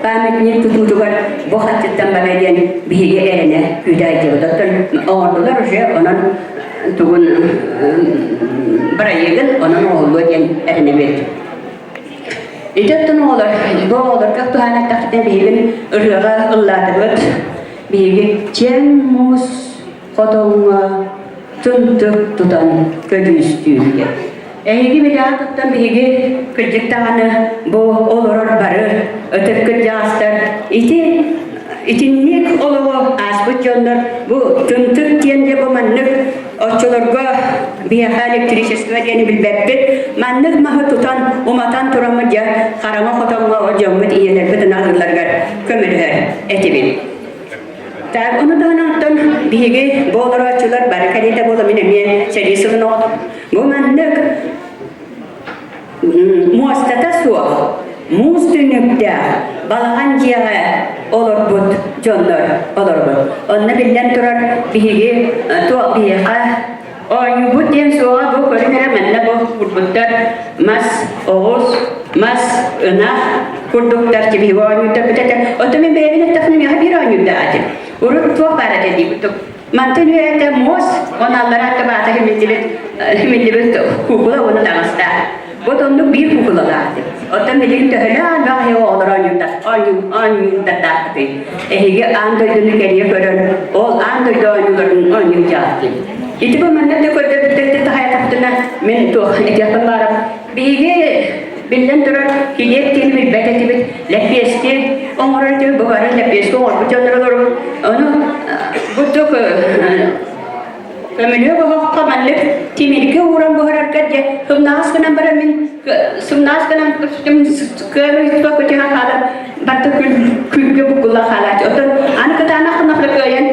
памятник тутуутугар бу хаттыттан барар диэн биһиги эрэнэ күүтэ сылдьыбыт. Оттон оҥордулар уже онон тугун бырайыагын онон оҥоһуллуо диэн эрэнэбит. Ити оттон оҕолор, бу оҕолорго туһаан эттэхпитинэ биһигин ырыаҕа ыллаатыбыт. Биһиги чэҥ муус хотоҥҥо тымтык тутан көдьүүстүүргэ. Эһиги билэҕит оттон биһиги кырдьык даҕаны бу олорор бары ытык кырдьаҕастар ити итинник олоҕу ааспыт дьоннор бу тымтык диэн дьэ бу маннык оччолорго биһиэхэ электричество диэни билбэппит маннык маһы тутан уматан тураммыт дьэ хараҥа хотоҥҥо дьоммут ийэлэрбит ынаҕыылларыгар көмөлөһөр этибит. Так, ону таһынан оттон биһиги бу олорооччулар бары кэриэтэ буола мин эмиэ сэрии сылын оҕото. Бу маннык муостата суох, муус түннүктээх балаҕан дьиэҕэ олорбут дьоннор олорбут. Онно биллэн турар биһиги туох биһиэхэ Оонньуубут диэн суоҕа бу көрүҥ эрэ манна бу курбуттар мас, оҕус, мас, ынах курдуктар тибиһи оонньуурдар бүтэтэ. Оттон мин бэйэбин эттэхпинэ миэхэ биир оонньуурдаах этим. Урут туох баар этэ дии курдук. Мантан үөрэтэ муос, он аллараатта баата химиллибит, химиллибит куукула уонна таҥастаах. Вот оннук биир куукулалаах этим. Оттон билигин төһөлөөх элбэх эһиги оҕолор оонньуурдардаахпытый? Эһиги аан дойдуну кэрийэ көрөн, ол аан дойду оонньууларын оонньуурдаахтый. Ити бу манна да көрдөрбүттэртэн таһаайатахтына, мин туох этиэхпин баарым. Биһиги биллэн турар килиэп диэни билбэт этибит, лэппиэски оҥорор этибит, бу бары лэппиэски оҥорбут дьоннор олоробут. Ону бурдук Көмүлүөк оһоххо маннык тимиргэ ууран буһарарга дьэ сымнаҕас гынан баран мин сымнаҕас гынан кыаммыт көтүһэн хаалан барыта күлгэ буккулла хаалааччы. Оттон аны кытаанах гынахла кыайан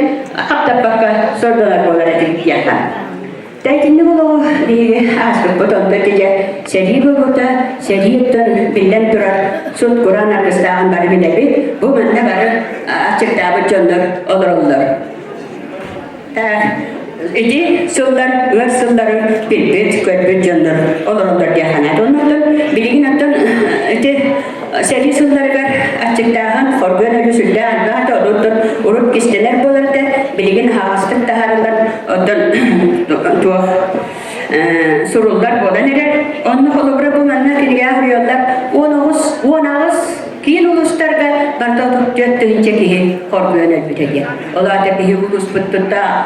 хаптаппакка сордонор буолар этим диэхэ. Тэтинник олоҕу биһиги ааспыппыт онтон дьэ сэрии буолбута, сэрии оттон биллэн турар сут кураан аргыстааҕын бары билэбит. Бу манна бары аччыктаабыт дьоннор олороллор. Ити сыллар ыар сыллары билбит, көрбүт дьоннор олороллор диэххэ наада. Оннуктан билигин оттон ити сэрии сылларыгар аччыктааһын, хоргуйан өлүү сүрдээх элбэх этэ, онуттан урут кистэнэр буолар этэ, билигин аһаҕастык таһаарыллар, оттон туох суруллар буолан эрэр. Онно холобура бу манна кинигэ суруйаллар 19 18 Киин улуустарга барыта 34 тыһыынча киһи хоргуйан өлбүтэ диэн. Ол аата биһи улууспут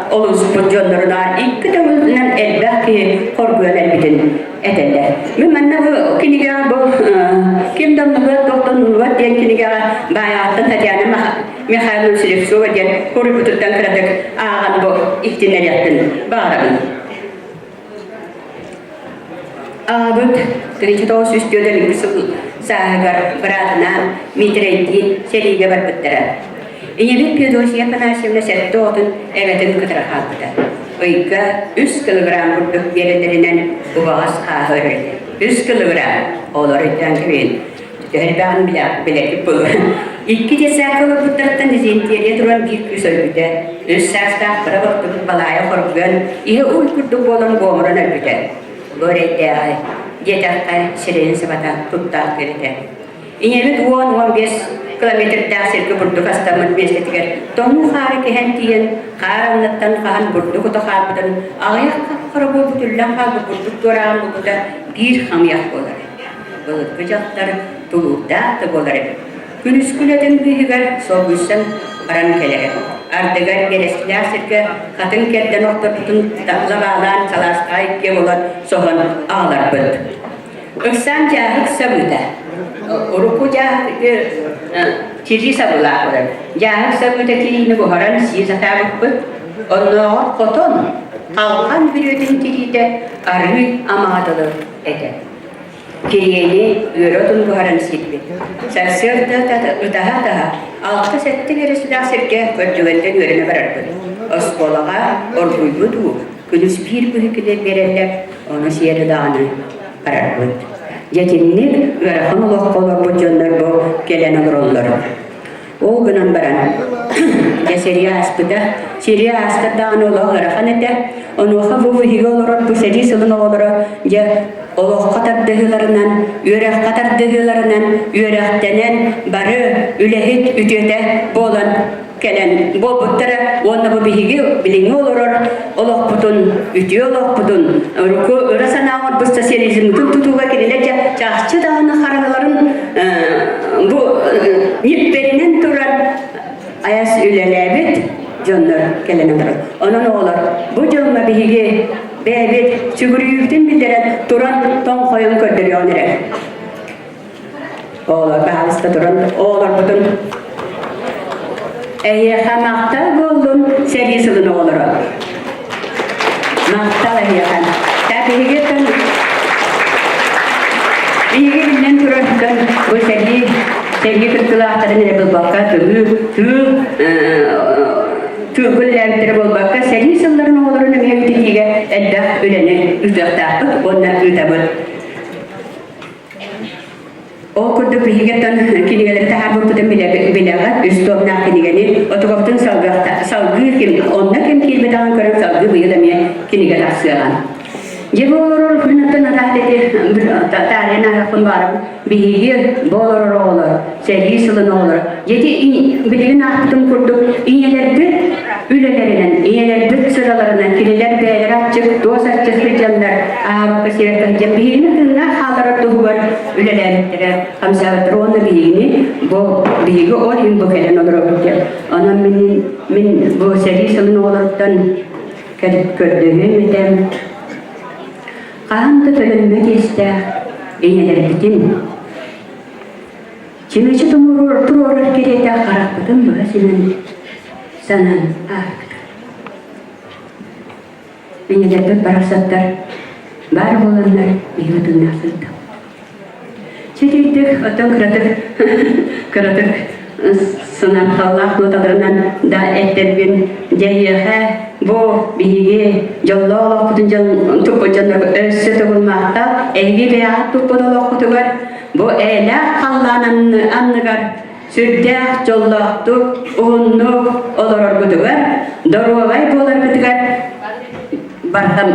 улууспут дьоннорунаар икки төгүлүнэн элбэх киһи хоргуйан өлбүтүн этэллэр. Мин манна бу кинигэҕэ бу Ким да умнубат, туох да умнуллубат диэн кинигэҕэ Баайаҕаттан Татьяна Михайловна Слепцова диэн хоруйбутуттан кыратык ааҕан бу иһитиннэриэхпин баҕарабын. Аҕабыт 1904 сыл сааһыгар быраатынаан Миитэрэйдиин сэриигэ барбыттара. Ийэбит Феодосия Афанасьевна сэттэ оҕотун эбэтин кытары хаалбыта. Ыйга үс килограмм бурдук биэрэллэринэн убаҕас хааһы өрөр. Үс килограмм оҕолор өйдөөн кэбиһин. Төһөлбөҕүн билэргит буолуо. Икки десятка олорбуттарыттан дизентерия туран биир кыыс өлбүтэ. Үс саастаах кыра балтыбыт Балаайа хоргуйан, иһэ уй курдук буолан буомуран өлбүтэ. Бу эрэйдээҕи, диэтэххэ, сирэйин сабата туттаах кэрэтэ. Ийэбит 10-15 километрдаах сиргэ бурдук астаммыт миэстэтигэр тоҥуу хаары кэһэн тиийэн, хаар анныттан хаһан бурдук ото хаалбытын аҕыйах хара буолбут үллэн хаалбыт бурдук туорааҕын булбута биир хамыйах буолар. Былыргы дьахтар тулуурдаах да буолар эбит. Күнүскү үлэтин быыһыгар солбуйсан баран кэлэрэ. Ардыгар бэрэскилээх сиргэ хатыҥ кэрдэн охторбутун лабаалаан салааскаҕа иккиэ буолан соһон аҕаларбыт. Ыксаан дьааһык сабыыта. Урукку дьааһык тирии сабыылаах буолар. Дьааһык сабыыта тириини буһаран сии сатаабыппыт. Оннооҕор хотон халҕан бүрүөтүн тириитэ арыы амаҕа дылы этэ. Кириэни үөрэ отун буһаран сиирбит. Сарсыарда ытаһа-ытаһа алта-сэттэ биэрэстэлээх сиргэ көрдүгэнтэн үөрэнэ барарбыт. Оскуолаҕа оргуйбут уу күнүс биир быһыкыны биэрэллэр, ону сиэри даҕаны барарбыт. Дьэ итинник ыарахан олоххо олорбут дьоннор бу кэлэн олороллор. Ол гынан баран, дьэ сэрии ааспыта. Сэрии ааста даҕаны олох ыарахан этэ. Онуоха бу биһиги олорор бу сэрии сылын оҕолоро дьэ. Олоххо тардыһыыларынан, үөрэххэ тардыһыыларынан үөрэхтэнэн бары үлэһит үтүөтэ буолан кэлэн буолбуттара уонна бу биһиги билиҥҥи олорор олохпутун, үтүө олохпутун, урукку ыра санаа оҥорбут социализммытын тутууга кинилэр дьэ чахчы даҕаны хараҥаларын бу ньиппэринэн туран айас үлэлээбит дьоннор кэлэн олорор. Онон оҕолор, бу дьоҥҥо биһиги бэйэбит сүгүрүйүүбүтүн биллэрэн туран тоҥхойон көрдөрүөҕүн эрэ. Оҕолор баһаалыста туран оҕолорбутун эһиэхэ махтал буоллун сэрии сылын оҕолоро. Махтал эһиэхэ. Та биһиги биһиги биллэн турар бу сэрии сэрии кыттыылаахтарын эрэ булбакка тылы тыыл тыылга үлэлээбиттэрэ буолбакка сэрии сылларын оҕолорун эмиэ үтүтүүгэ элбэх үлэни ыытыахтаахпыт уонна ыытабыт. Ол курдук биһигиттэн кинигэлэри таһаарбыппытын билэҕит, үс туомнаах кинигэни отугабытын салгыы ким, онно ким киирбэтэҕин көрөн салгыы быйыл эмиэ кинигэ тахсыаҕа. Дьэ бу олорор күнүттэн араат эти таарыйан ааһыахпын баарым. Биһиги бу олорор оҕолор, сэрии сылын оҕолоро. Дьэти билигин аахпытым курдук ийэлэрбит үлэлэринэн, ийэлэрбит сыраларынан кинилэр бэйэлэрэ аччык, туос аччык сылдьаннар аабакка сирэккэ сылдьан биһигини тыыннаах хаалларар туһугар үлэлээбиттэрэ, хамсаабыттара уонна биһигини бу биһиги ол иһин бу кэлэн олоробут диэн. Онон мин мин бу сэрии сылын оҕолоруттан көрдөһүөм этэ. Хаһан да төлөммөт иэстээх ийэлэрбитин чүмэчи туруорар кэриэтэ харахпытын быһа симэн санаан аарбыта. Ийэлэрбит барахсаттар баар буоланнар биһиги тыыннаах сырыттым. Чэчирдик, оттон кыратык, кыратык сынархаллаах ноталарынан да эттэрбин дьэһиэхэ бу биһиги дьоллоох олохпутун дьон туппут дьоннорго өссө төгүл махтал эһиги бэйэҕит туппут олоххутугар бу эйэлээх халлаан анныгар сүрдээх дьоллоохтук уһуннук олороргутугар доруобай буоларгытыгар барҕам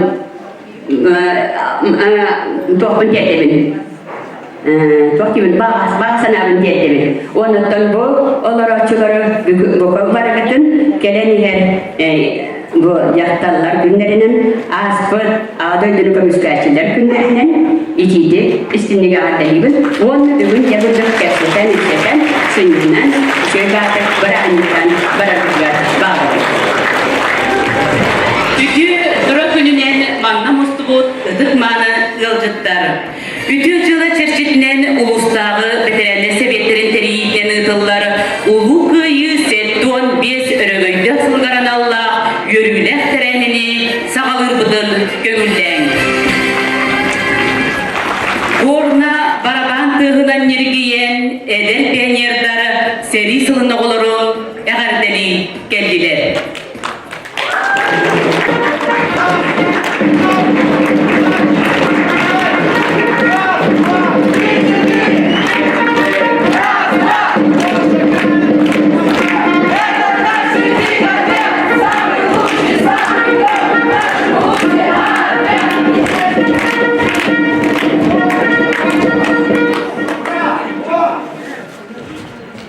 туохпун тиэрдэбин туох диибин баҕа санаабын тиэрдэбин уоннаттан бу олорооччулары бука барыгытын кэлэн иһэр бу дьахталлар күннэринэн ааспыт Аҕа дойдуну көмүскээччилэр күннэринэн итиитик истинник эҕэрдэлиибин уонна бүгүн дьэ курдук кэпсэтэн ипсэтэн сынньанан үчүгэй баатыр бырааһынньыктан барарбытыгар баҕарабын. Үтүө ыра күнүнэн манна мустубут ытык-мааны ыалдьыттар. Үтүө дьыала чэрчитинэн улуустааҕы бэтэрээннэр сэбиэттэрин тэрийиитинэн ыытыллар Улуу Кыайыы 75 өрөгөйдөөх сылыгар аналлаах үөрүүлээх тэрээһини саҕалыырбытын көҥүллээҥ. Горна барабаан тыаһынан ньиргийэн эдэр пионердар сэрии сылын оҕолорун эҕэрдэлии кэллилэр.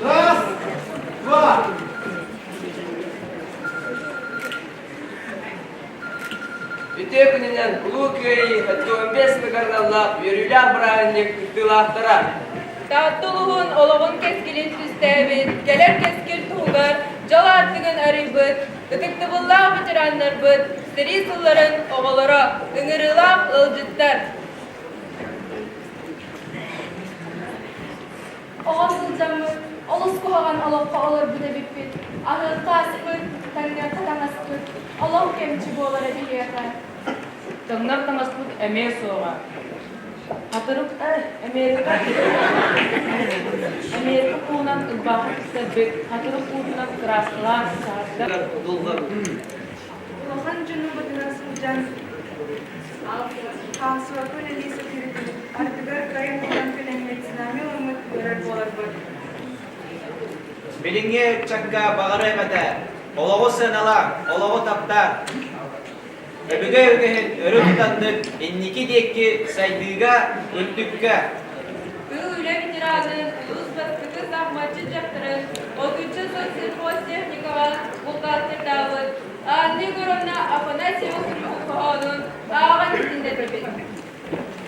Раз, два, Үтүө күнүнэн Улуу Кыайыы 75 сылыгар үөрүүлээх бырааһынньык кыттыылаахтара! Таатта улууһун олоҕун кэскилин түстээбит, кэлэр кэскил туһугар дьол аартыгын арыйбыт, ытыктабыллаах ветераннарбыт, сэрии сылларын оҕолоро, ыҥырыылаах ыалдьыттар! Оҕо сылдьаммыт, олус куһаҕан олоххо олорбут эбиппит. Аһыахха аспыт, таҥныахха таҥаспыт, олох кэмчи буолара биһиэхэ. Таҥнар таҥаспыт эмиэ суоҕа. Хатырык Америка Америка куунан ырбаахы тиктэрбит, хатырык уутунан кырааскалаан саһарда. Улахан дьону батыһа сылдьан хаалсыбакка үлэлии сатыырбыт, ардыгар кыайан тутан кэлэммит знамя ылыммыт үөрэр буоларбыт. Билиҥҥи ыччакка баҕарыам этэ, олоҕу сыаналаан, олоҕу таптаан. өбүгэ үгэһин өрө тутаннык инники диэки сайдыыга, үрдүккэ Тыыл үлэ ветеранын, улуус бастакы саахыматчыт дьахтарын, отучча сыл сельхозтехникаҕа бухгалтердаабыт Анна Егоровна Афанасьева суруйбут хоһоонун ааҕан иһитиннэрдибит.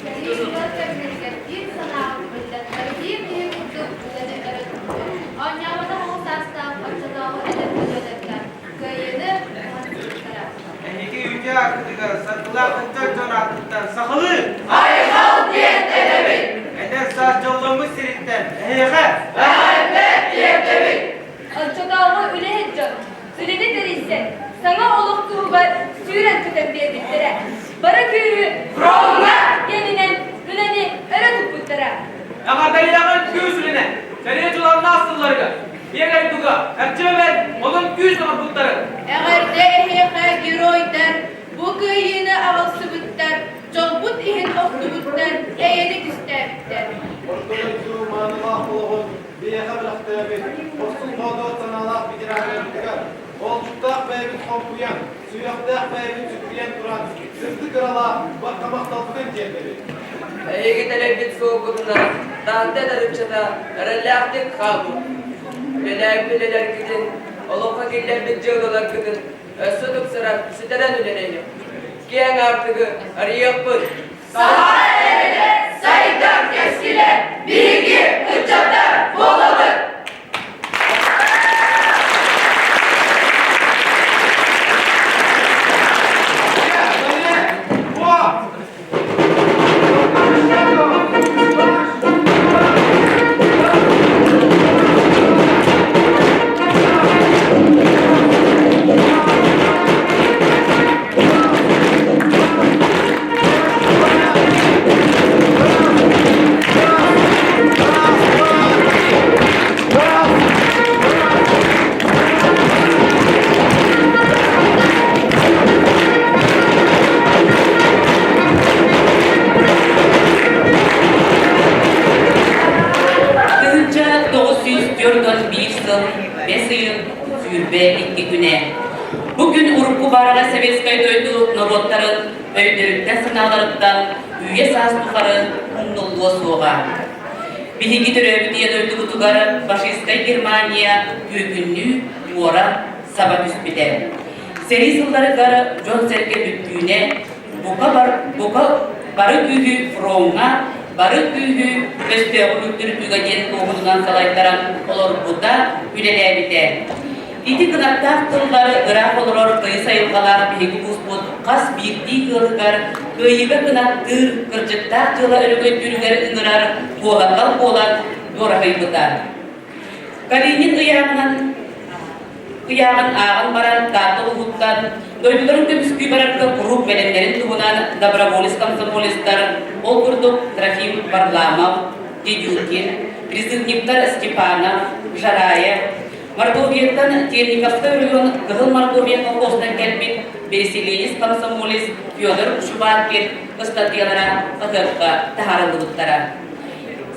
Сэрии сыллар кэмнэригэр биир санааҕын биллэн, биир киһи курдук үлэни өрө туппут, оонньооботох оҕо саастаах оччотооҕу эдэр көлүөнэттэр кыайыыны уһансыбыттара. Эһиги үтүө ааккытыгар саргылаах ыччат дьон аатыттан сахалыы Айхал диэн этэбит! Эдэр саас дьолломмут сириттэн эһиэхэ Эҕэрдэ тиэрдэбит! Оччотооҕу үлэһит дьон үлэни тэрийсэн, саҥа олох туһугар сүүрэн-көтөн биэрбиттэрэ. Бары күүһү фроҥҥа диэнинэн үлэни өрө туппуттара. Эҕэрдэлиэҕин күүс үлэнэ, сэрии дьулааннаах сылларыгар, ийэ дойдуга эрчимэбэр онон күүс оҥорбуттарын. Эҕэрдэ эһиэхэ геройдар, бу кыайыыны аҕалсыбыттар, дьолбут иһин охтубуттар, эйэни түстээбиттэр. Орто дойду маанылаах олоҕун биһиэхэ бэлэхтээбит, хорсун-хоодуот санаалаах ветераннарбытыгар, олдьуктаах бэйэбит хомпуйан, сүһүөхтээх бэйэбит сүгүрүйэн туран, сырдык ыралаах барҕа махталбытын тиэрдэбит. Эһиги тэлэрбит суолгутунан Таатта эдэр ыччата эрэллээхтик хаалбыт. Үлэлээбит үлэлэргитин, олоххо киллэрбит дьыалаларгытын өссө тупсаран, ситэрэн үлэлэниэх. Киэҥ аартыгы арыйыахпыт. Саха эрэлэ, сайдар кэскилэ, биһиги ыччаттар буолабыт! 1941 сыл бэс ыйын 22 күнэ. Бу күн урукку бараҕа советскай дойду норуоттарын өйдөрүттэн-санааларыттан үйэ-саас тухары умнуллуо суоҕа. Биһиги төрөөбүт ийэ дойдубутугар фашистскай Германия түөкүннүү муора саба түспүтэ. Сэрии сылларыгар дьон-сэргэ бүттүүнэ бука, бар, бука бары күүһү фроҥҥа, бары күүһү өстөөҕү мүлтүрүтүүгэ диэн туоһунан салайтаран олорбута, үлэлээбитэ. Ити кынаттаах тыллары ыраах олорор тыйыс айылҕалаах биһиги улууспут хас биирдии ыалыгар кыайыыга кынаттыыр, кырдьыктаах дьыала өрөгөйдүүрүгэр ыҥырар куолакал буолан дуораһыйбыта. Калинин ыйааҕынан ыйааҕын ааҕан баран Таатта улууһуттан дойдуларын көмүскүү барарга куруук бэлэмнэрин туһунан доброволец-комсомолецтар, ол курдук Трофим Варламов, Дедюкин, призывниктар Степанов, Жараев, Мордовияттан Темниковскай оройуон Кыһыл Мордовия колхозунан кэлбит переселенец-комсомолец Федор Шубаткин ыстатыйалара хаһыакка таһаарыллыбыттара.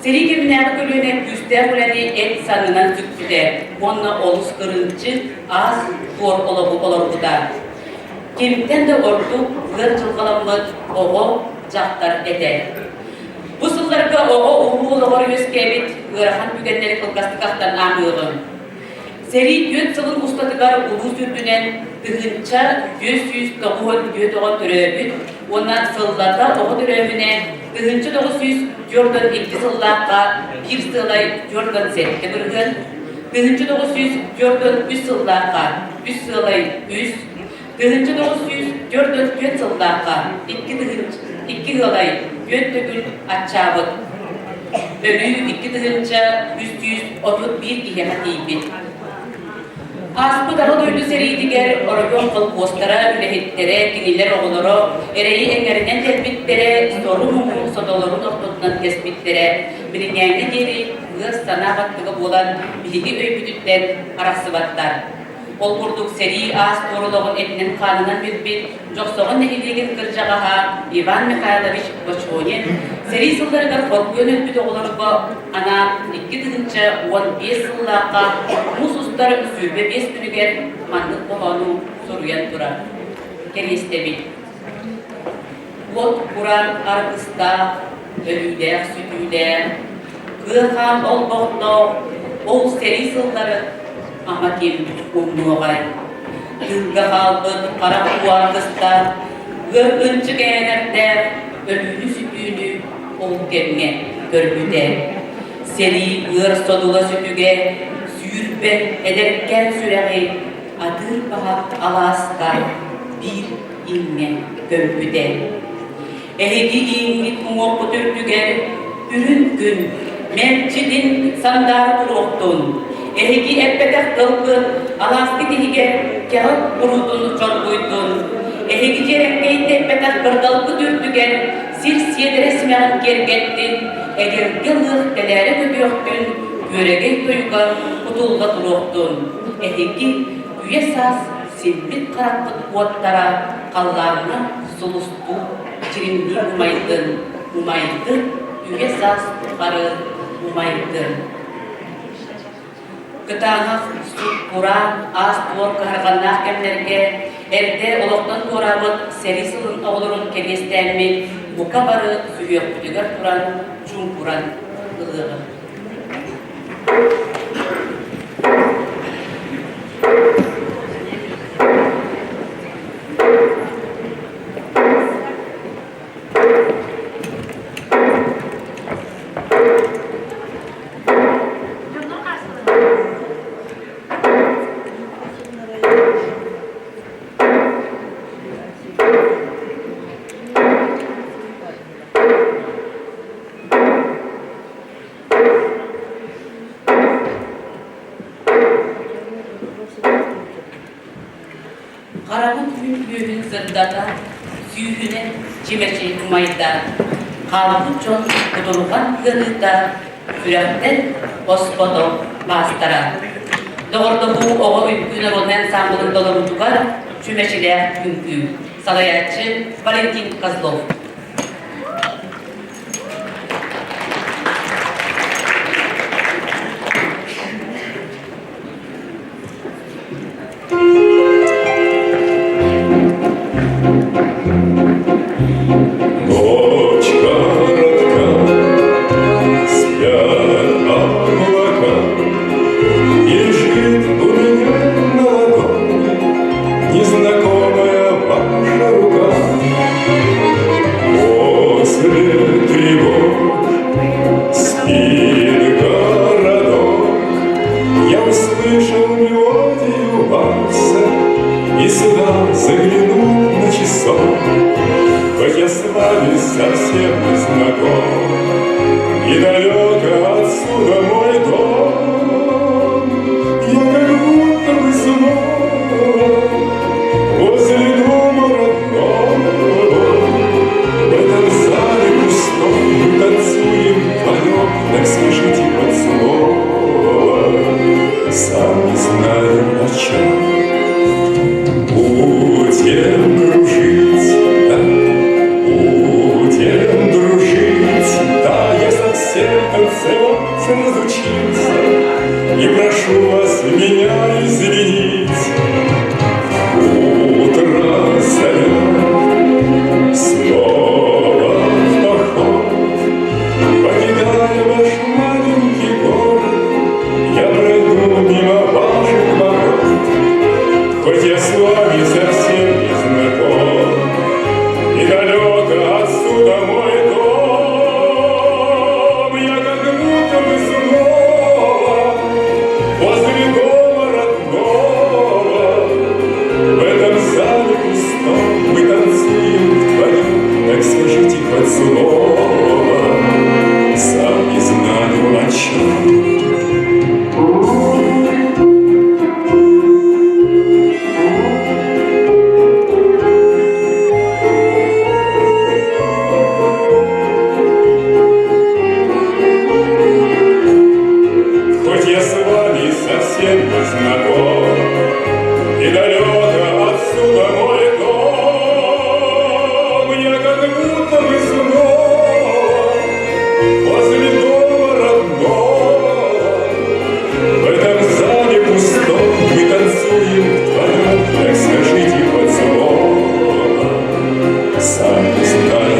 Сэрии кэминээҕи көлүөнэ күүстээх үлэни эт саннынан сүкпүтэ уонна олус кырыымчык, аас-туор олоҕу олорбута. Кимтэн да ордук ыар дьылҕаламмыт оҕо, дьахтар этэ. Бу сылларга оҕо уруу олоҕор үөскээбит ыарахан түгэннэри кылгастык ахтан ааһыаҕыҥ. Сэрии түөрт сылын устатыгар улуус үрдүнэн 1494 оҕо төрөөбүт уонна сыллата оҕо төрөөһүнэ 1942 сыллаахха биир сыалай 47 бырыһыан, 1943 сыллаахха үс сыалай үс, 1944 сыллаахха 2 ыалай түөрт төгүл аччаабыт. Өлүү 2331 киһиэхэ тиийбит. Ааспыт Аҕа дойду сэриитигэр оройуон холкуостара, үлэһиттэрэ, кинилэр оҕолоро эрэйи эҥэринэн кэлбиттэрэ, сору-муҥу сотолорун ортотунан кэспиттэрэ, билиҥҥээҥҥэ диэри ыар санаа баттыга буолан биһиги өйбүтүттэн арахсыбаттар. Ол курдук сэрии аас-туор олоҕун этинэн-хаанынан билбит Дьохсоҕон нэһилиэгин кырдьаҕаһа Иван Михайлович Бочонин сэрии сылларыгар хоргуйан өлбүт оҕолорго анаан 2015 сыллаахха муус устар 25 күнүгэр маннык хоһоону суруйан турар. Кэриэстэбил. Уот кураан аргыстаах, өлүүлээх-сүтүүлээх, кыа-хаан олбохтоох ол сэрии сылларын ама ким умнуоҕай? Тыылга хаалбыт харах уу аргыстаах, ыар ынчык ээнэрдээх өлүүнү-сүтүүнү ол кэмҥэ көрбүтэ. Сэрии ыар содула сүтүгэ сүүрбэт эдэркээн сүрэҕи атыыр баҕа алааска биир иҥҥэ көмпүтэ. Эһиги ииҥҥит уҥуоххут үрдүгэр үрүҥ күн мэлдьитин сандаара туруохтун. Эһиги эппэтэх тылгыт алааскыт иһигэр кэҕит куруутун чоргуйдун. Эһиги дьиэрэккэйдэппэтэх кырдалгыт үрдүгэр сир сиэдэрэ симэҕин киэргэттин, эгэлгэ лыах тэлээрэ көтүөхтүн, күөрэгэй тойуга кутулла туруохтун. Эһиги үйэ саас симмит харахпыт уоттара халлааҥҥа сулустуу чиримнии умайдын, умайдын, үйэ саас тухары умайдын. Кытаанах, сут-кураан, аас-туор кыһарҕаннаах кэмнэргэ эрдэ олохтон туораабыт сэрии сылын оҕолорун кэриэстээммит бука бары сүһүөхпүтүгэр туран чуумпуран ылыаҕыҥ. Хараҕын күн күөһүн сырдата, сүүһүнэн чимэчи умайда. Хаалбыт дьон кутурҕан ыарыыта сүрэхтэн оспото маастара. Доҕордоһуу оҕо үҥкүү народнай ансаамбылын толоруутугар чүмэчилээх үҥкүү. Салайааччы Валентин Козлов. Ночь коротка, спят облака, Лежит у меня на ладони Незнакомая ваша рука. После тревог спит городок, Я услышал мелодию вальса И сюда заглянул на часок. Хоть я с вами совсем не знаком, И далеко отсюда мой дом, Я как будто бы снова Возле дома родного В этом зале пустом мы танцуем вдвоем, Так скажите хоть слово, Сам не знаю о чем. Будем дружить, да, будем дружить, да, я совсем танцевать разучился, И прошу вас меня извинить. Утро зовет снова в поход, Покидая ваш маленький город, Я пройду мимо ваших ворот, Хоть я с вами совсем не знаком, И далеко отсюда мой дом, Я как будто бы снова возле дома родного В этом зале пустом мы танцуем вдвоем, Так скажите хоть слово, сам не знаю о чем. Хоть я с вами совсем не знаком, И далеко отсюда мой дом, Я как будто бы снова возле дома родного В этом зале пустом мы танцуем вдвоем, Так скажите хоть слово, сам не знаю.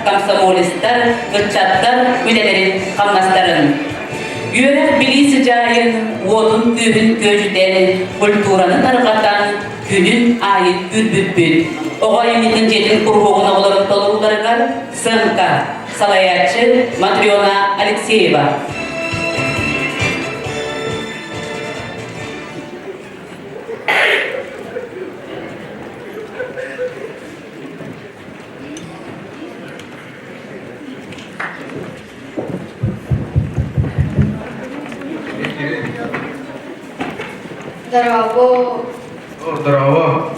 комсомолецтар, ыччаттар үлэлэрин хамнастарын. Үөрэх билии сыдьаайын, уотун күүһүн күөдьүтэн, культураны тарҕатан, күнүн аайы күүрбүппүт. Оҕо айымньытын дьиэтин куруһуогун оҕолорун толорууларыгар сценка, салайааччы Матрена Алексеева. Здорово. О, здорово.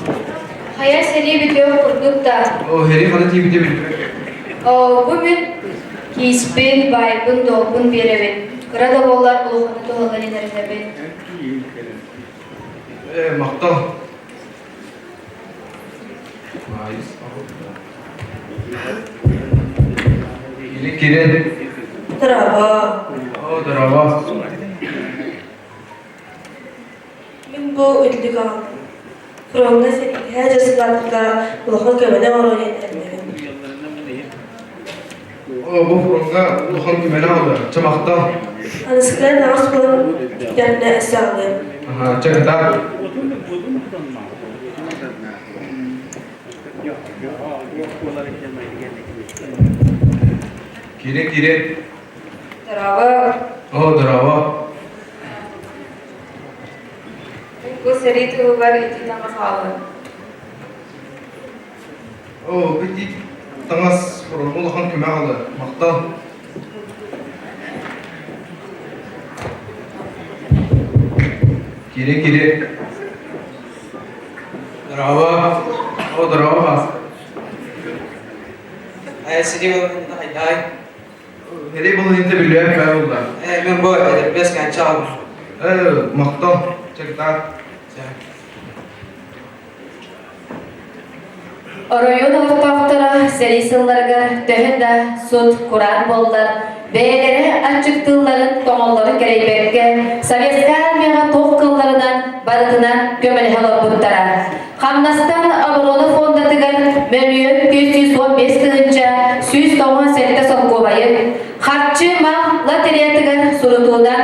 Хайа сэрии бүтүөх курдук да. О, сэрии хана тиийбитэ билбэт. О, бу мин кииспин, баайбын, долбун биэрэбин. Кыра да буоллар улаханы туһаларын эрэнэбин. Э, махтал. Киирин киирин. Здорово. О, здорово. Мин бу үтүлүк аҕалым. Фроҥҥа сэриигэ дьасылаатыга улахан көмөнү оҥоруон эрэнэбин. О, бу фроҥҥа улахан көмөнү оҥорор. Чэ, махтал. Аныскыга таҥас булан кэннэ өссө аҕалыам. Аха, чэ, кытаат. Киирин, киирин. Здорово. О, здорово. Бу сэрии туһугар итии таҥас аҕаллым. О, бу итии таҥас улахан көмө аҕалар. Махтал. Киирин, киирин. Здорово. О, здорово, Бас. Э, сиди хайдай. Нерей бұл енді білуен бә болды. Э, мен бу эдербес канча алдым. Э, мақтал. Чекта. Оройуон олохтоохторо сэрии сылларыгар төһө да сут, кураан буоллар, бэйэлэрэ аччыктыылларын, тоҥоллорун кэрэйбэккэ, Советскай армияҕа туох кыалларынан барытынан көмөлөһө олорбуттара. Хамнастан оборона фондатыгар мөлүйүөн 215 тыһыынча 197 солкуобайы, харчы мал лотереятыгар сурутуунан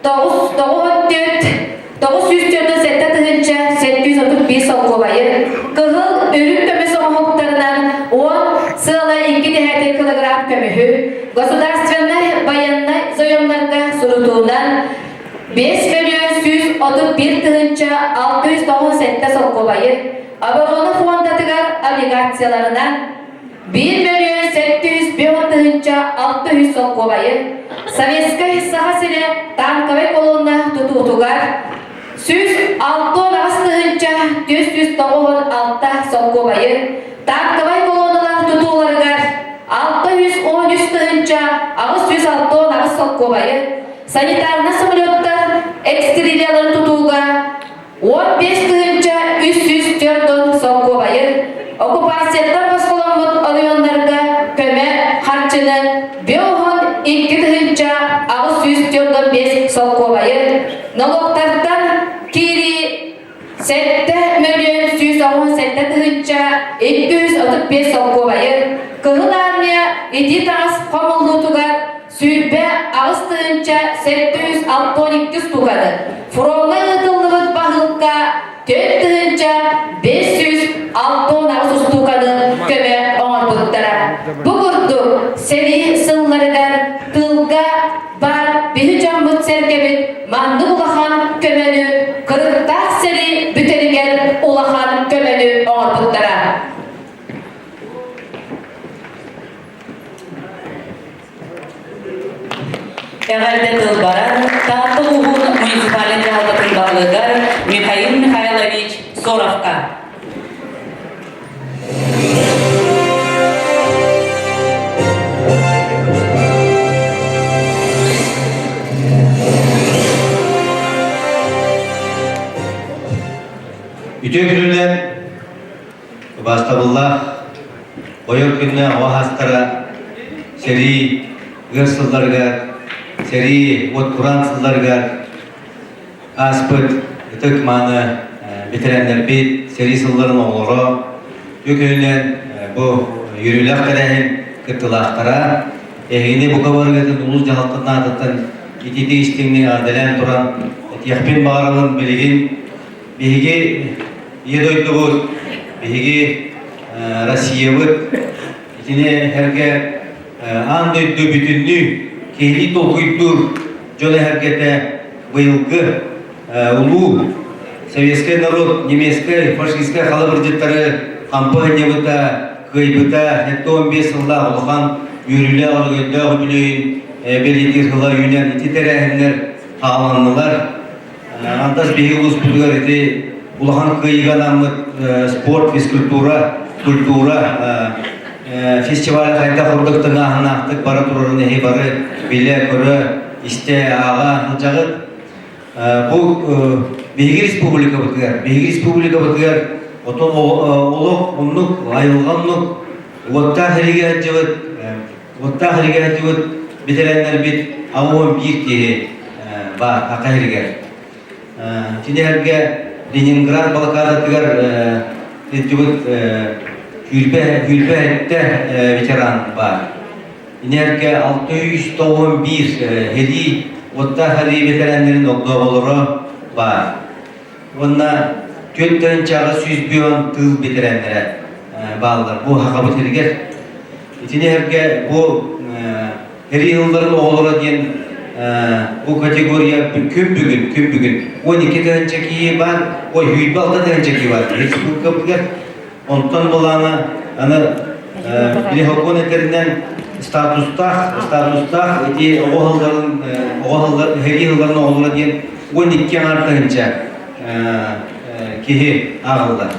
9 94 947 тыһыынча 731 солкуобайы, кыһыл үрүҥ көмүс оҥоһуктарынан 10 сыала 2 дэһээти килограмм көмүһү, государственнай байыаннай заемнарга сурутуунан 5 мөлүйүөн 131 тыһыынча 697 солкуобайы, оборона фондатыгар облигацияларынан 1 мөлүйүөн 705 тыһыынча 600 солкуобайы Советскай Саха сирэ танковай колонна тутуутугар 168 тыһыынча 496 солкуобайы танковай колонналар тутууларыгар 613 тыһыынча 868 солкуобайы санитарнай самолеттар экстерилияларын тутууга 15 тыһыынча 304 солкуобайы оккупацияттан босхоломмут оройуоннарга көмө харчыны 52 тыһыынча 845 солкуобайы налогтартан киирии 7 мөлүйүөн 117 тыһыынча 235 солкуобайы Кыһыл Армия итии таҥас хомуллуутугар 28 тыһыынча 762 штуканы, фроҥҥа ыытыллыбыт баһыылка 4 тыһыынча 568 устууканы көмө оҥорбуттара. Бу курдук сэрии сылларыгар тыылга бар биһи дьоммут-сэргэбит маннык улахан көмөнү кырыктаах сэрии бүтэригэр улахан көмөнү оҥорбуттара. Эҕэрдэ тыл барар Таатта улууһун муниципальнай дьаһалтатын баһылыгар Михаил Михайлович Соровка. Үтүө күнүнэн Убаастабыллаах ойор күннэ оҕо аастара сэрии ыар сылларыгар, сэрии уот кураан сылларыгар ааспыт ытык мааны бэтэрээннэрбит, сэрии сылларын оҕолоро үтүө күнүнэн бу үөрүүлээх тэрээһин. кыттыылаахтара, эһигини бука барыгытын улуус дьаһалтатын аатыттан итиитик истиҥник эҕэрдэлээн туран этиэхпин баҕарабын билигин биһиги Ийэ дойдубут, биһиги Россиябыт итини эргэ аан дойду бүтүннүү киһилии толкуйдуур дьон эһэргэтэ быйылгы улуу советскай народ немецкай фашистскай халабырдьыттары хампы анньыбыта, кыайбыта 75 сыллаах улахан үөрүүлээх өрөгөйдөөх үбүлүөйүн бэлиэтиир сыла үүнэн ити тэрээһиннэр хааланнылар. Антас биһиги улууспутугар ити улахан кыайыыга анаммыт спорт, физкультура, культура фестиваль хайдах курдук тыҥааһыннаахтык бара турарын эһи бары билэ-көрө, истэ, ааҕа сылдьаҕыт. Бу биһиги республикабытыгар, биһиги республикабытыгар отон олох оннук, айылҕа оннук, уоттаах иригэ сылдьыбыт, уоттаах иригэ сылдьыбыт бэтэрэннэрбит 81 киһи баар Аха иһигэр. Кинилэргэ Ленинград блокадатыгар сылдьыбыт сүүрбэ сэттэ ветеран баар. Инэргэ 691 һэлии уоттаах сэрии бэтэрээннэрин огдооболоро баар. Уонна 4 101 тыыл бэтэрээннэрэ бааллар. Бу Хахабыт сиригэр. Итини эргэ бу сэрии сылларын оҕолоро диэн бу категория күн бүгүн, күн бүгүн 12 тыһыынча киһи баар, ой, 26 тыһыынча киһи баар республикабытыгар. Онтон былаана аны били сокуон этэринэн статустаах, статустаах ити оҕо сылларын, оҕо сыллар, сэрии сылларын оҕолоро диэн 12 аҥаар тыһыынча киһи ааҕыллар.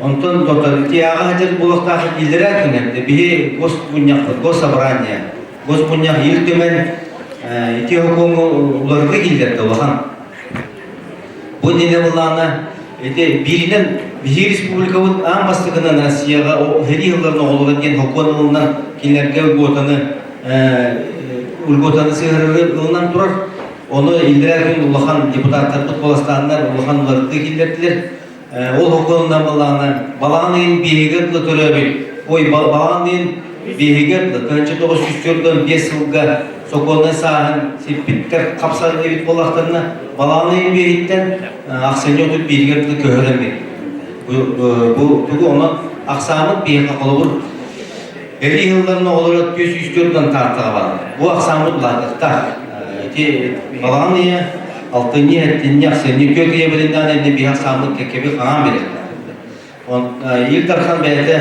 Онтон ити ааҕа сылдьар буолуохтаах иллэрээ күнэ биһи госмунньахпыт, госсобрание, госмунньах Ил Түмэн ити сокуоҥҥа уларытыы киллэрдэ улахан. Бу иннинэ былаана ити бииринэн биһиги республикабыт аан бастакынан Россияҕа сэрии сылларын оҕолоро диэн сокуон ылынан кинилэргэ льготаны льготаны сыһыарары ылынан турар. Ону иллэрээ күн улахан депутаттарбыт куоластааннар улахан уларытыы киллэрдилэр. Ол сокуонунан былаана балаҕан ыйын биэһигэр дылы төрөөбүт, ой балаҕан ыйын биэһигэр дылы 1945 сылга сокуоннай сааһын сиппиттэр хапсар эбит буоллахтарына, балаҕан ыйын биэһиттэн ахсынньы 31-гэр дылы көһөрөммүт. Бу тугу онон ахсааммыт биһиэхэ холобур Эрии сылларын оҕолоро 404 тааттаҕа бааллар. Бу ахсааммыт улаатыахтаах. Ити балаҕан ыйа, алтынньы, сэттинньи, ахсынньы, түөрт ыйа билиннэҕинэ иннэ биһи ахсааммыт кэккэби хаҥаан бириэхтээх. Ил Дархан бэйэтэ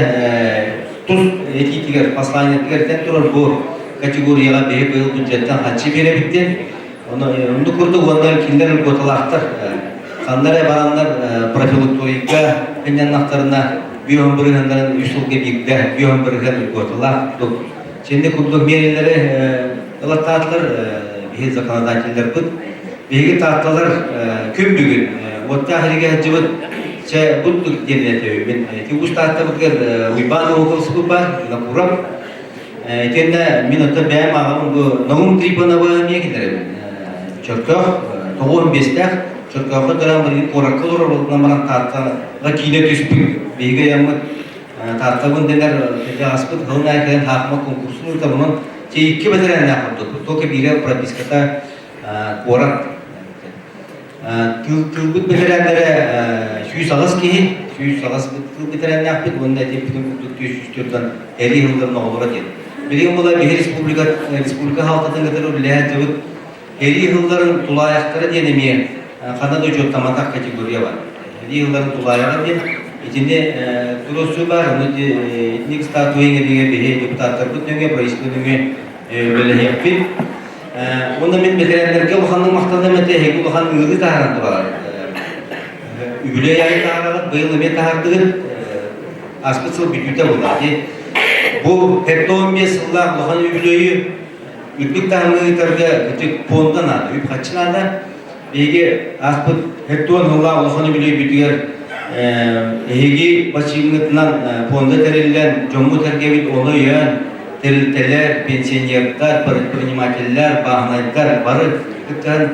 тус этиитигэр, посланиетыгар этэн турар бу категорияҕа биһи быйыл бюджеттан хаччы биэрэбит диэн. Оннук курдук уонна кинилэр льготалаахтар. Ханна эрэ бараннар профилакторийга сынньаннахтарына бүөһүн бырыһыаннарын үс сылга биирдэ бүөһүн бырыһыан льготалаах курдук. Синни курдук миэрэлэри ылаттаатылар биһи законодателлэрбит. Биһиги таатталар күн бүгүн уоттаах иригэ сылдьыбыт чэ курдук диэн этэбин. Ити уус тааттабытыгар Уйбаан Уоколсубут бар, Винокуров. Итиэннэ мин оттон бэйэм ааҕабын бу Наум Трифоновы эмиэ киллэрэбин. Чөркөөх 95-тээх Чөркөөххө төрөөн билигин куоракка олорор буолан баран Тааттаҕа киинэ түспүт биһиги айаммыт Тааттабын дэнэр кырдьаҕаспыт сылын аайы кэлэн хаахыма конкурсун ыытар онон икки бэтэрээннээх курдук только биирэ прописката куорат Тыылбыт бэтэрээннэрэ 108 киһи, 108 тыыл бэтэрээннээхпит уонна этиппитин курдук 204 эрии сылларын оҕолоро диэн. Билигин була биһи республика республика хаалтатын кытары үлэлэһэн дьыбыт эрии сылларын тулаайахтара диэн эмиэ ханна да учуоттаматах категория бар. Эрии сылларын тулаайаҕа диэн итини туруорсуу баар, ону итинник статуя иҥэриигэ биһи депутаттарбыт нөҥүө, правительство нөҥүө үлэлэһиэхпит. Уонна мин бэтэрээннэргэ улаханнык махтаным этэ, эһиги улахан ыарыы таһааран туралар. Үбүлүөй аайы таһаараҕыт, быйыл эмиэ таһаардыгыт. Ааспыт сыл бүтүүтэ буолла. Бу 45 сыллаах улахан үбүлүөйү үрдүк таһымҥа ыытарга ити пуонда наада, үп-харчы наада. Биһиги ааспыт 40 сыллаах улахан үбүлүөйбүтүгэр эһиги бачыымҥытынан пуонда тэриллэн, дьоммут-сэргэбит ону өйөөн, тэрилтэлэр, пенсионердар, предпринимателлэр, бааһынайдар бары кыттыһан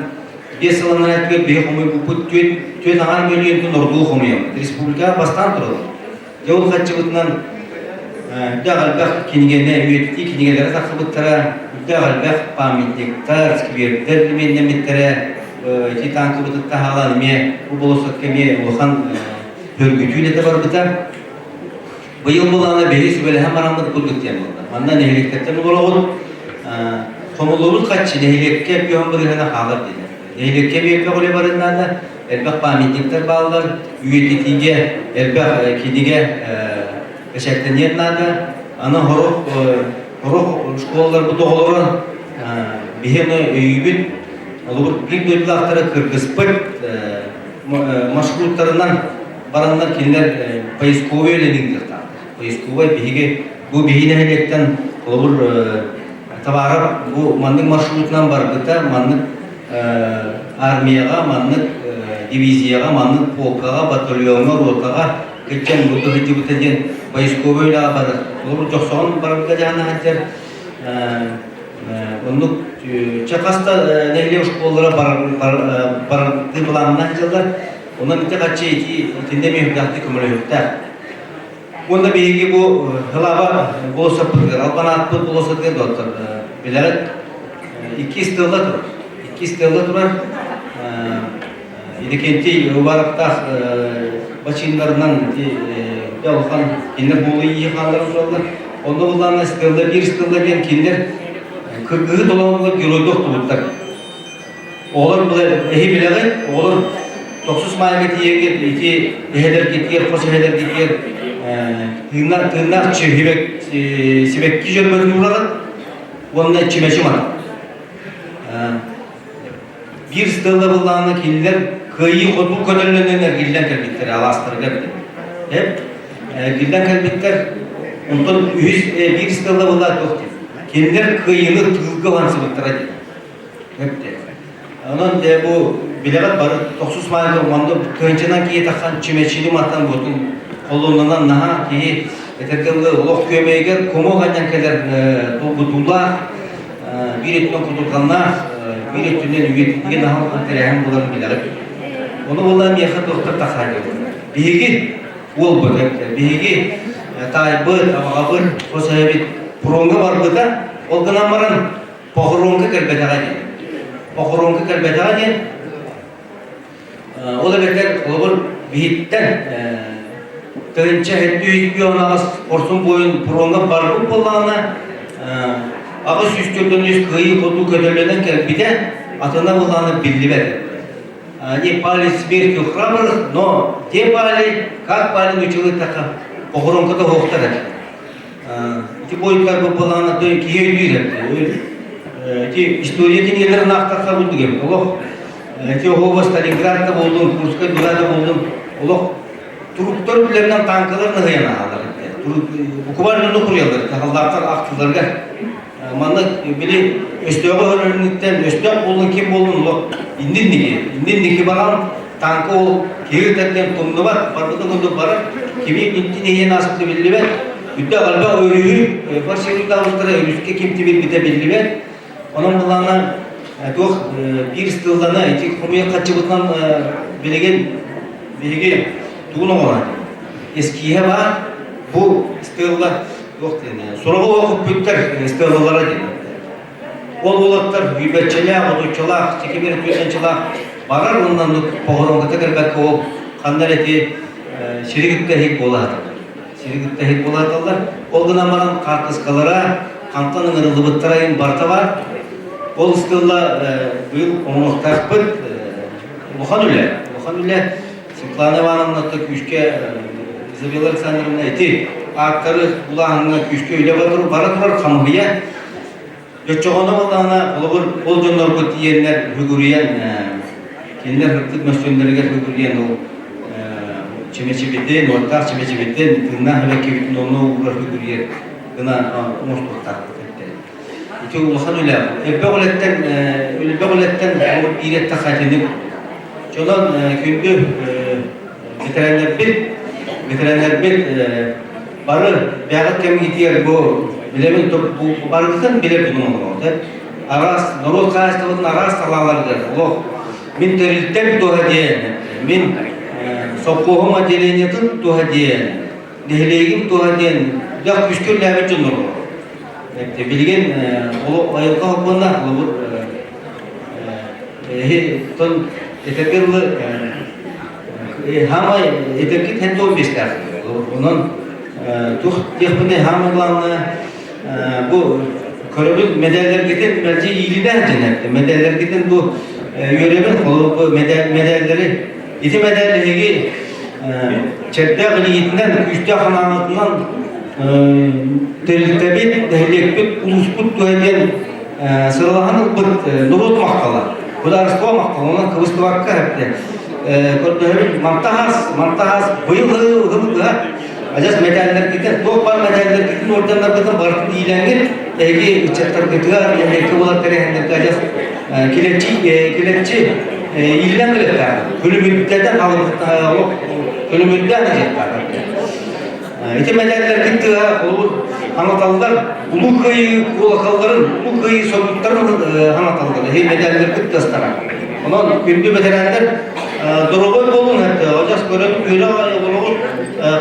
биэс сылынан өттүгэр биһи хомуйбуппут түөрт аҥаар мөлүйүөнтэн ордугу хомуйабыт. Республикаҕа бастаан тураллар. Дьэ ол харчыбытынан Үрдээх элбэх кинигэни үйэтитии кинигэлэрэ тахсыбыттара, үрдээх элбэх памятниктар, сквердэр именнэммиттэрэ, ити танкабытын таһаалаан эмиэ бу болуоссакка эмиэ улахан сөргүтүү үлэтэ барбыта. Быйыл былаана биһи сүбэлэһэн бараммыт курдук диэн буолла. Манна нэһилиэктэртэн олороҕут, хомуллубут хаччы нэһилиэккэ бүһэн бырыһына хаалар дииллэр. Нэһилиэккэ эмиэ элбэх үлэ барын наада, элбэх памятниктар бааллар, үйэтитиигэ элбэх кинигэ бэчээттэниэн наада. Аны хорох хорох школаларбыт оҕолоро биһи аны өйүүбүт, олобут биир дойдулаахтара кыргыспыт маршруттарынан бараннар кинилэр поисковай үлэни ыытыахтаахтар. Поисковай биһиги бу биһи нэһилиэктэн холобур табаарап бу маннык маршрутунан барбыта, маннык армияҕа, маннык дивизияҕа, маннык полкаҕа, батальоҥҥа, ротаҕа кыччан бу сылдьыбыта диэн поисковай үлэҕэ барар. Холобур дьохсоҕон барарга дьаһана сылдьар оннук чэ хас да нэһилиэк школалара барар былааннаах сылдьаллар. Онон ити хаччы ити итиннэ мүһүллэхтик көмөлөһүөхтээх. Уонна биһиги бу Хылаба болуоссаппытыгар, Албанаатпыт болуоссатыгар доттор билэҕит иккис тыалла турар. Иккис тыалла турар. Иннокентий Уваровтаах бачыыннарынан ити улахан кинилэр буолу ийи хааллар тураллар. Онно буллаана стелла биир стелла диэн кинилэр кыргыһы толоонугар геройдуох тубуттар. Оҕолор эһи билэҕит, оҕолор тохсус маайга тиийэргит ити эһэлэргитигэр, хос эһэлэргитигэр тыыннаах тыыннаах сибэкки дьөрбөтүн уураҕыт уонна чүмэчи уматар. Биир стелла быллаана кинилэр кыайыы-хотуу көтөллөнөн эргиллэн кэлбиттэр алаастарыгар. Эп эргиллэн кэлбиттэр, онтон үһүс биир стелла быллаа туох диэн. Кинилэр кыайыыны тыылга уһансыбыттара диэн. Онон дьэ бу билэҕит бары тохсус маайга манна тыһыынчанан киһи тахсан чүмэчини матан буотун холуоннанан наһаа киһи этэргэ дылы олох күөмэйигэр куму анньан кэлэр долгутуулаах биир өттүнэн кутурҕаннаах биир өттүнэн үйэтитигэ наһаа улахан тэрээһин буоларын билэҕит. Ону буолла миэхэ туохтар тахсаан Биһиги уолбут биһиги таайбыт, абаҕабыт, хос эһэбит фроҥҥа барбыта, ол гынан баран Похоронка кэлбэтэҕэ диэн. Похоронка кэлбэтэҕэ диэн ол эбэтэр холобур биһиттэн тыһыынча 798 хорсун буойун фроҥҥа барбыт буоллаҕына 843 кыайыы-хотуу көтөллөнөн кэлбитэ атына буоллаҕына биллибэт. Они пали смертью храбрых, но где пали, как пали, научилась похоронката оһохтор этэ. Ити буойуттар бу былаана киһи өйдүүр Ити история кинигэлэрин аахтахха курдук эбит. Олох ити оһуоба Сталинград да буоллун, Курскай дуга да буоллун, олох туруктар үллэринэн танкалар ныһыйан аһалар. Буквально нукуруйаллар, халлааттар ахтыларга. Манна били өстөөҕү өлөрүнүттэн өстөөх буоллун ким буоллун олох иннин ники, иннин ники баран танка ол киһи тэтэн тумнубат, барбытын курдук барар, кими интин иһин ааспыта биллибэт, Үрдэ аҕалба өрүһү бар сирин өрүскэ ким тибирбитэ биллибэт. Онон былаана туох биир ыстыыллана ити хомуйа хаччыбытынан билигин биһиги тугун оҥорон эскииһэ баар бу ыстыылла туох диэн сураҕы оҕуппуттар ыстыыллалара диэн. Ол уолаттар сүүрбэччэлээх, отуччалаах, чекимир түөртэнчэлээх барар уонна похоронката кэлбэккэ ол ханна эрэ ити сири кытта иһик буола саталлар. Сири кытта иһик буола саталлар. Ол гынан баран хаартыскалара хантан ыҥырыллыбыттара иһин барыта баар. Ол ыстыылла быйыл оҥоруохтаахпыт улахан үлэ. Улахан үлэ. Светлана Ивановна күүскэ Изабелла Александровна ити ааттары улааһыҥҥа күүскэ үлэ бара турар хамыһыйа. Дьоччоҕоно буоллаҕына, холобур, ол дьоннорго тиийэннэр бүгүрүйэн, кинилэр сырдык мөссүөннэригэр бүгүрүйэн ол чэмэчибитин, уоттаах чэмэчибитин, тыыннаах эбэккибитин онно уурар бүгүрүйэр гына оҥостуохтаахпыт эттэ. Ити улахан үлэ. Элбэх үлэттэн, элбэх үлэттэн холобур биир эттэххэ итинник. Дьонон күндү ветераннарбыт, ветераннарбыт бары бэҕэт кэмҥитигэр бу билэбин барытын билэр дьонум олорор араас норуот хаһаайыстыбатын араас салааларыгар олох мин тэрилтэм туһа диэн мин совхоһум отделениетын туһа диэн. нэһилиэгин туһа диэн дьах күүскэ үлэлээбит дьоннор олорор. Билигин айылҕа холбонно, холобур, тон этэргэ дылы хаамай этэргит һэн туон биэстээх. Онон туох диэхпиний хаамай главное бу көрөбүн мэдээллэргитин мэлдьи иилинээх дьэнэр. Мэдээллэргитин бу үөрэбин, холобур бу мэдээллэри ити мэдээл эһиги чэрдээх илиитинэн, күүстээх санаанытынан тэрилтэбит, нэһилиэкпит, улууспут туһа диэн сыралаһан ылбыт норуот махтала, судаарыстыба махтала, онон кыбыстыбакка көрдөһөбүн мантахаас, мантахаас быйыл ыһыл быһа адьас мэтээллэргитин, туох баар мэтээллэргитин, орденнаргытын барытын иилэҥҥит, эһиги ыччаттаргытыгар, нэһилиэккэ буолар тэрээһиннэргэ адьас килэччи килэччи иилэн кэлиэхтээх, күлүмүрдэтэн күлүмүрдээн ыһыахтаах. Ити мэтээллэргит тыаһа холобур хаҥаталлар, Улуу Кыайыы куолакалларын, Улуу Кыайыы соргуттарын хаҥаталлар, эһи мэтээллэргит тыастара. Онон күндү бэтэрээннэр доруобай буолун, адьас көрөн үөрэ олоҕут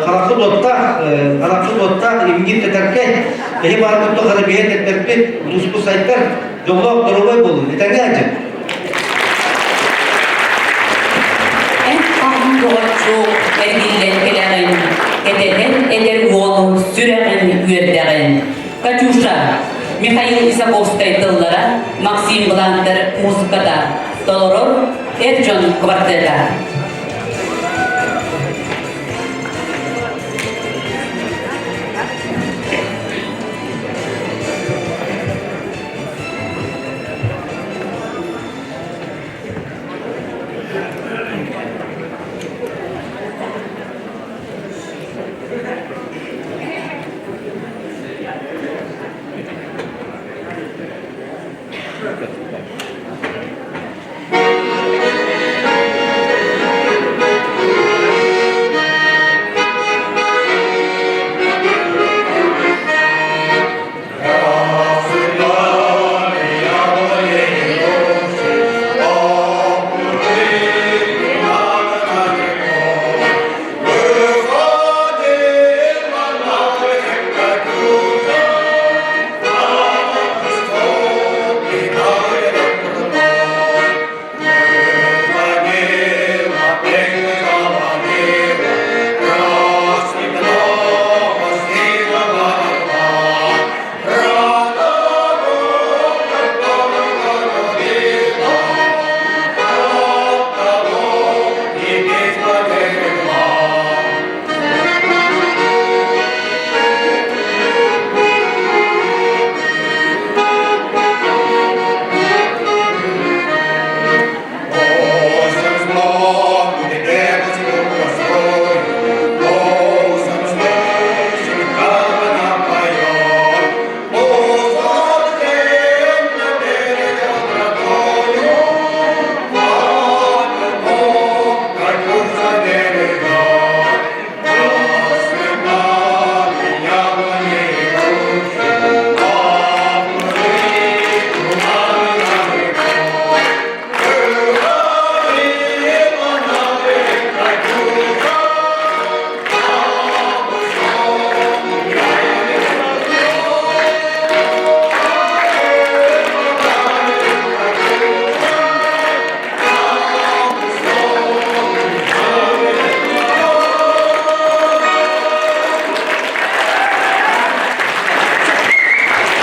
хараххыт уоттаах, хараххыт уоттаах, имҥит тэтэркэй, эһи бааргыт тухары биһэ тэтэрбит, улууспут сайдар, дьоллоох доруобай буолун, этэҥҥэ сылдьын. Эн хаһан доҕорчуок эргиллэн кэлэҕин, кэтэһэн эдэр уолу сүрэҕин үөрдэҕин. Катюша, Михаил Исаковскай тыллара, Максим Блантер музыката, толорор эр дьон квартета.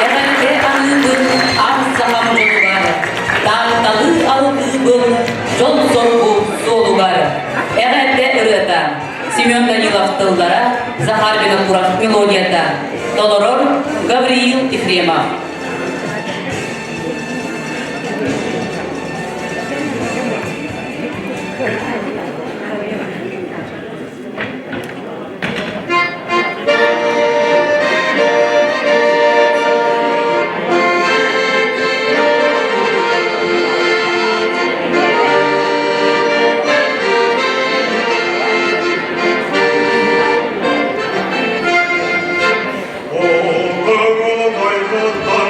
Эҕэрдэ аныыбын аар сахам дьонугар, таатталыы алгыыбын дьол-соргу суолугар. Эҕэрдэ ырыата Семен Данилов тыллара, Захар Винокуров мелодията. Толорор Гавриил Ефремов. Ол көҥүл дойдуттан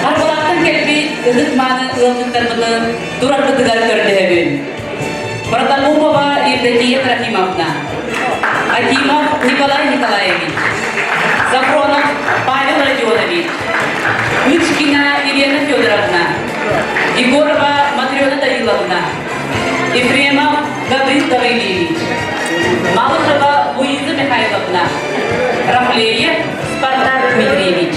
Арбалаахтан кэлбит ытык-мааны ыалдьыттарбытын турарбытыгар көрдөһөбүн. Протопопова Евдокия Трофимовна, Акимов Николай Николаевич, Сафронов Павел Родионович, Мышкина Елена Федоровна, Егорова Матрена Даниловна, Ефремов Гаврил Гаврильевич, Малышева Луиза Михайловна, Рафлеев Спартак Дмитриевич.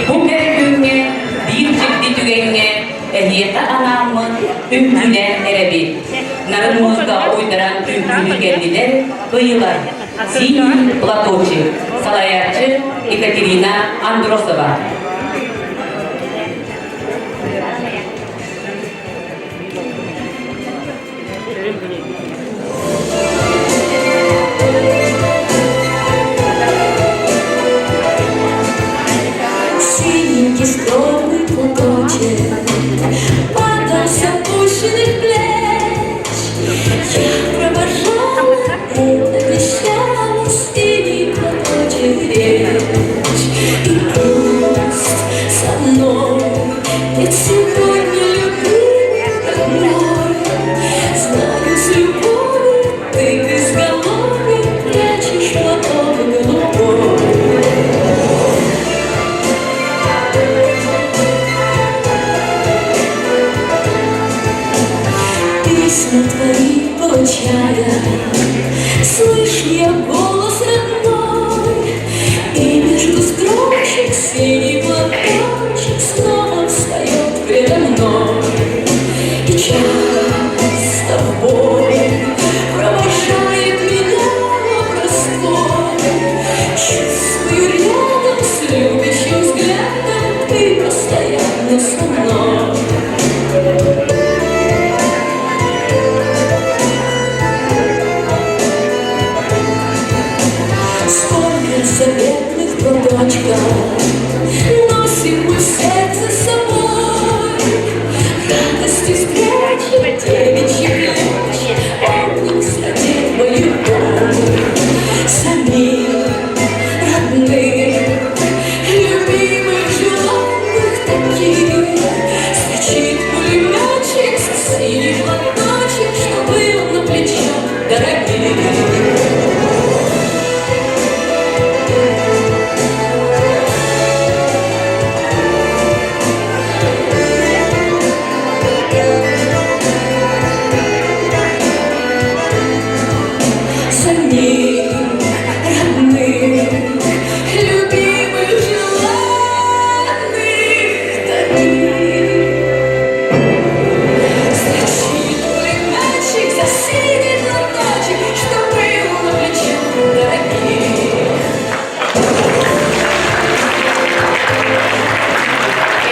Бу кэрэ күҥҥэ биир дьикти түгэҥҥэ эһиэхэ анааммыт үҥкүүлээн эрэбит. Нарын музыкаҕа уйдаран үҥкүүлүү кэллилэр ыйылар Синий платочек салайааччы Екатерина Андросова. Синенький скромный платочек Падал с опущенных плеч. Я провожала это обещала Синий платочек речь. И пусть со мной Ведь сегодня любимый родной Знаю, с любовью ты к изголовью Прячешь платок голубой. Письма твои получая, Слышу я голос родной, И между строчек синий платочек Снова встает предо мной. И часто в бой Провожает меня простой. Чувствую рядом с любящим взглядом Ты постоянно со мной. Сколько заветных платочков Носим мы в сердце с собой. Радости встречи, девичьи плечи, Обнял среди боевой. Самих родных, любимых, желанных таких Стучит пулеметчик, синий платочек, Что был на плечах дорогих. Самих родных, любимых, желанных таких. Строчит пулеметчик за синий платочек, Что был на плечах дорогих.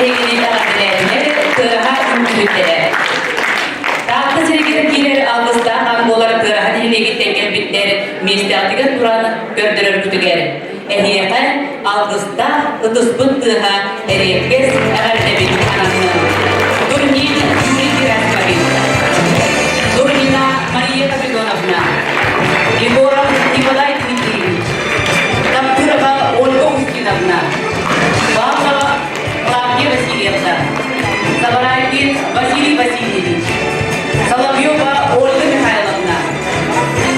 Эһигини эҕэрдэлээтилэр, Тыараһа үҥкүүһүттэрэ. Таатта сиригэр киирэр алгыстаах аан буолар Тыараһа нэһилиэгиттэн кэлбиттэр миэстэҕитигэр туран көрдөрөргүтүгэр. Эһиэхэ алгыстаах ытыспыт тыаһа эриэккэс эҕэрдэбит ананнын. Турнин Юрий Герасимович, Турнина Мария Капитоновна, Егоров Николай Дмитриевич, Таптырова Ольга Устиновна, Павлова Клавдия Васильевна, Саварайкин Василий Васильевич, Соловьева Ольга Михайловна,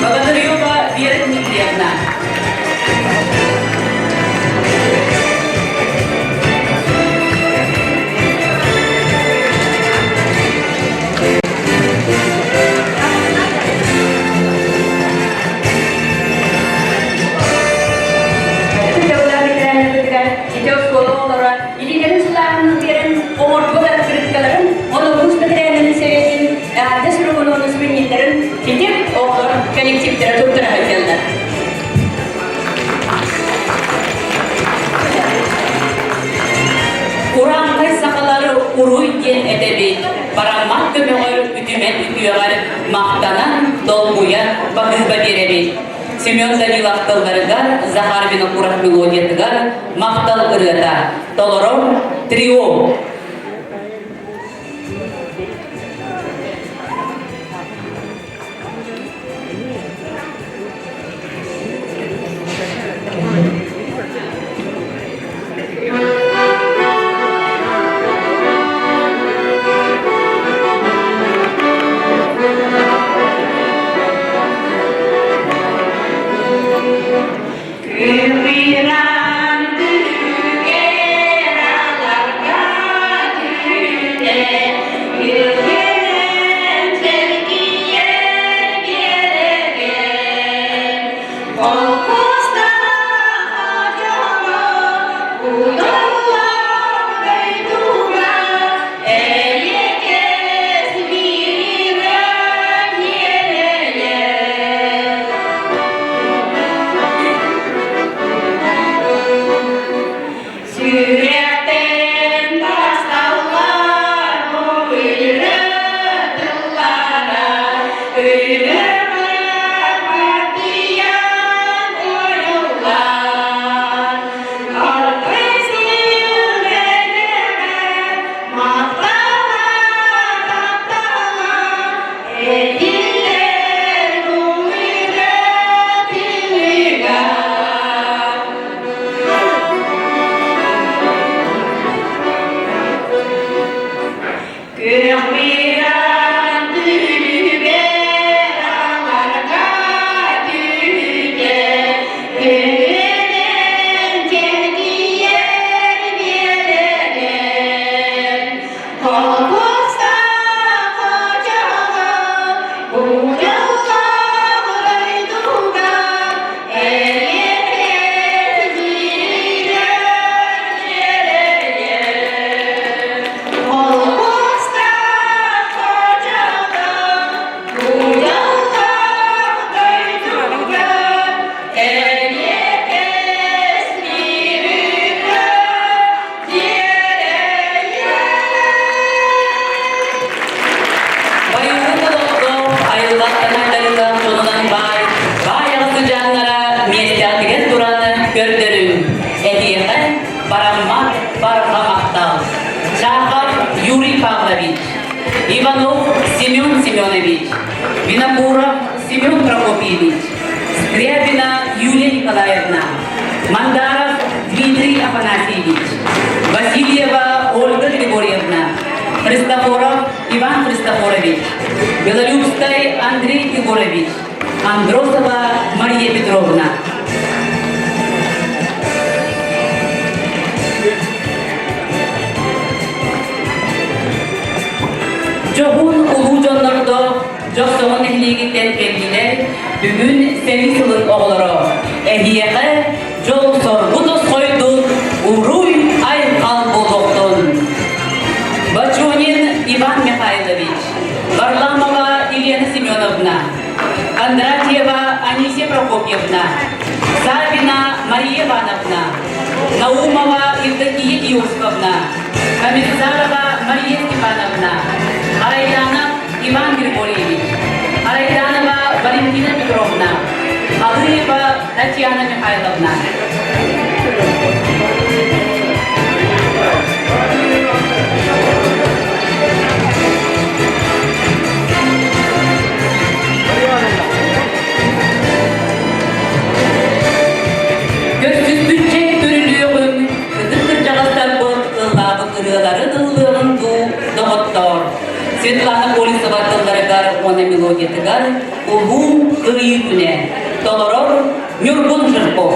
Богатырева Вера Дмитриевна. Ити оскуола оҕолоро илиилэрин сылааһын биэрэн оҥорбут открыткаларын, онолуус бэтэрээннэрин сэбиэтин эҕэрдэ суругун уонна сувенирдарын ситим оҕолор коллективтара туттара сылдьаллар. Урааҥхай сахалар уруй диэн этэбит, бараммат көмөҕөр, үтүмэн үтүөҕэр махтанан, долгуйан баһыыба биэрэбит. Семен Данилов тылларыгар, Захар Винокуров мелодиятыгар махтал ырыата. Толорор трио. Байылык олохтоох айылҕаттан айдарыылаах дьонунан баай, баай аҕа сыдьааннара миэстэҕитигэр туран көрдөрүҥ. Эһиэхэ бараммат барҕа махтал. Чахов Юрий Павлович, Иванов Семен Семенович, Винокуров Семен Прокопьевич, Скрябина Юлия Николаевна, Мандаров Дмитрий Афанасьевич, Васильева Ольга Григорьевна, Христофоров Иван Христофорович, Белолюбскай Андрей Егорович, Андросова Мария Петровна. Дьоһун улуу дьоннордоох Дьохсоҕон нэһилиэгиттэн кэллилэр бүгүн сэрии сылын оҕолоро. Эһиэхэ дьол-соргу тосхойдун, уруй-айхал буолуохтун! Бочонин Иван Михайлович, Варламова Елена Семеновна, Кондратьева Анисия Прокопьевна, Савина Мария Ивановна, Наумова Евдокия Иосифовна, Комиссарова Мария Степановна, Арайданов Иван Григорьевич, Арайданова Валентина Петровна, Алыева Татьяна Михайловна. Көрсүспүччэ көрүлүөҕүҥ, ытык кырдьаҕастарбыт ыллаабыт ырыаларын ыллыаҕын дуу, доҕоттоор. Светлана Колесова тылларыгар уонна мелодиятыгар Улуу Кыайыы күнэ толорор Ньургун Жирков.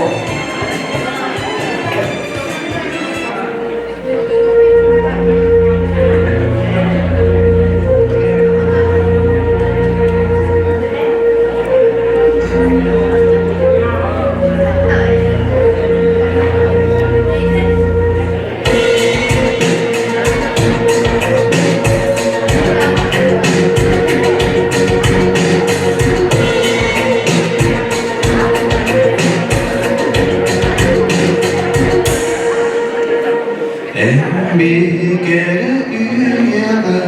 Эмбикэрэ үйэҕэ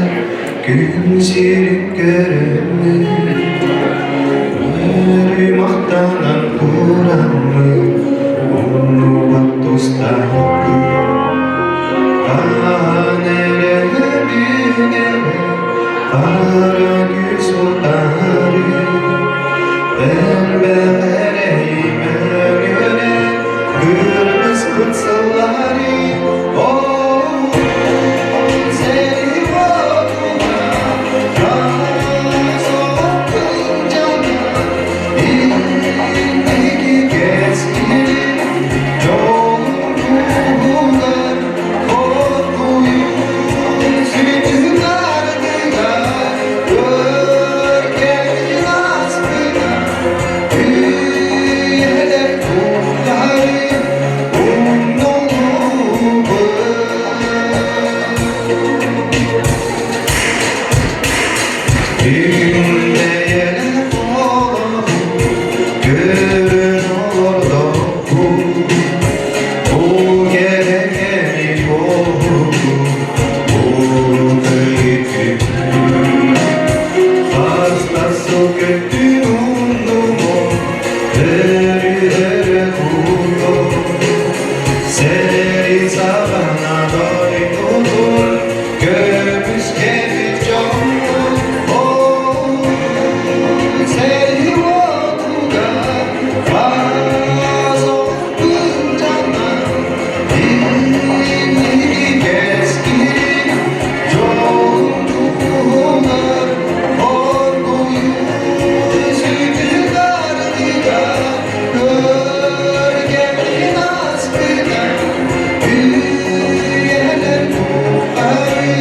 күн сирин көрөммүн, Өрүү махтанан тураммын, умнубат тустаахпын. Хаһан эрэ үүнэбин, хара күүс утары, Элбэх эрэйим өҥүнэн кыргыспыт сыллары. Görün olurdu bu gerekeni Hastası kötü undumu Eri eri kutu Seri sabana doydudur Gömüş kemik canlı Oh seri otuga Fazla canlar İnni keskin Yoldular Korkuyu sütü dardıga Görkemli aspına Üyeler tutarı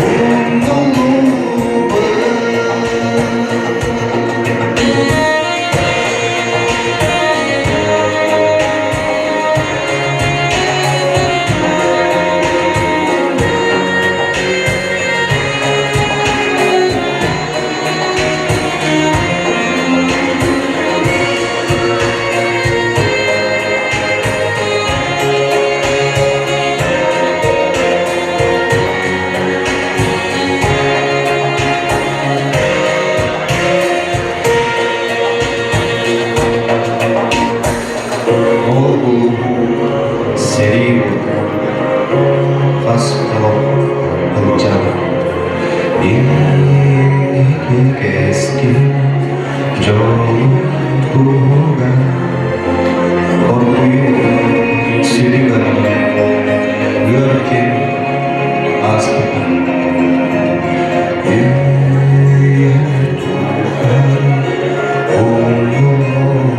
Umdulu. Ол улуу сэрии хас олох ылдьаан инники кэскил дьолун туһугар оргуйун сүрүн ыар кэм ааспыта. Үйэлэр тухары умнуллубат.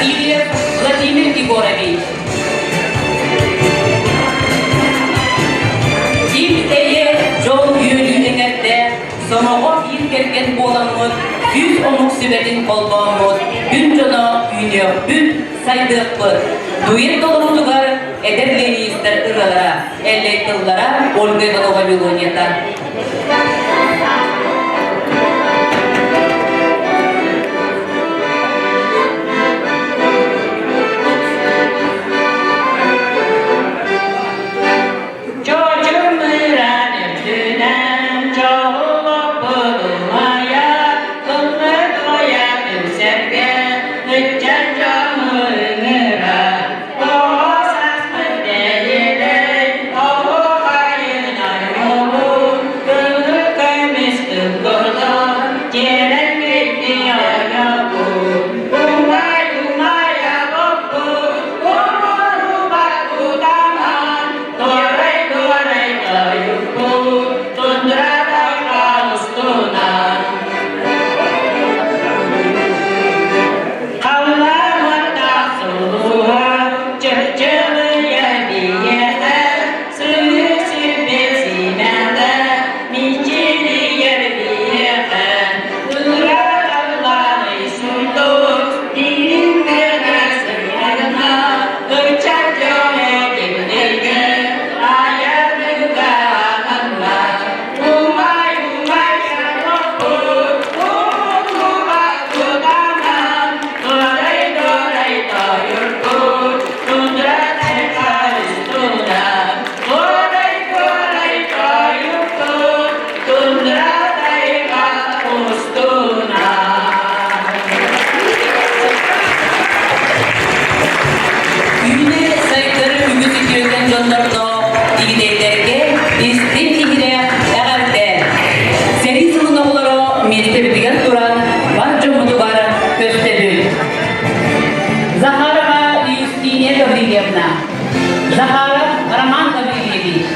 Васильев Владимир Егорович. Ил-эйэ, дьол үөрүү эҥэрдэ, сомоҕо биир кэргэн буоламмыт, күүс омук сүбэтин холбооммут, күн дьоно үүнүөхпүт, сайдыахпыт. Дуэт толоруутугар эдэр ленинистэр ырыалара, эллэй тыллара Ольга Иванова мелодията. Чочумыран үрдүнэн чоҕулоппут умайа, ыллык ойа түмсэргэ, ыччат дьону ыҥыра, тоҕо саспыт бэйэлэй, оһуохайынан уһун, кыһыл көмүс тылгырдан, тиэрэн кирди ойобут, умай умайа боппут, умуруба кутаман, туорай-туорай тойукпут, тундра тайҕа устунан. Халлаан сулуһа, чыпчылыйа биһиэхэ, сыһыы сирбит симэҕэ, мичилийэр биһиэхэ. Ыра-талланый суйдук, дириҥ гына сыһыанна, ыччат дьоно кинилэргэ айаныга ананна. Умай, умай, шараппыт, умуллубат кутанан, туорай-туорай тойурбут, тундра тайҕа устунан. Туорай-туорай тойурбут, тундра тайҕа устунан. Үүнэр сайдар үгүс үтүөкэн дьоннордоох игидэйдэргэ истиҥ иһирэх эҕэрдэ! Сэрии сылын оҕолоро миэстэбитигэр туран бар дьоммутугар көстөбүт. Захарова Юстиния Гаврильевна, Захаров Роман Гаврильевич,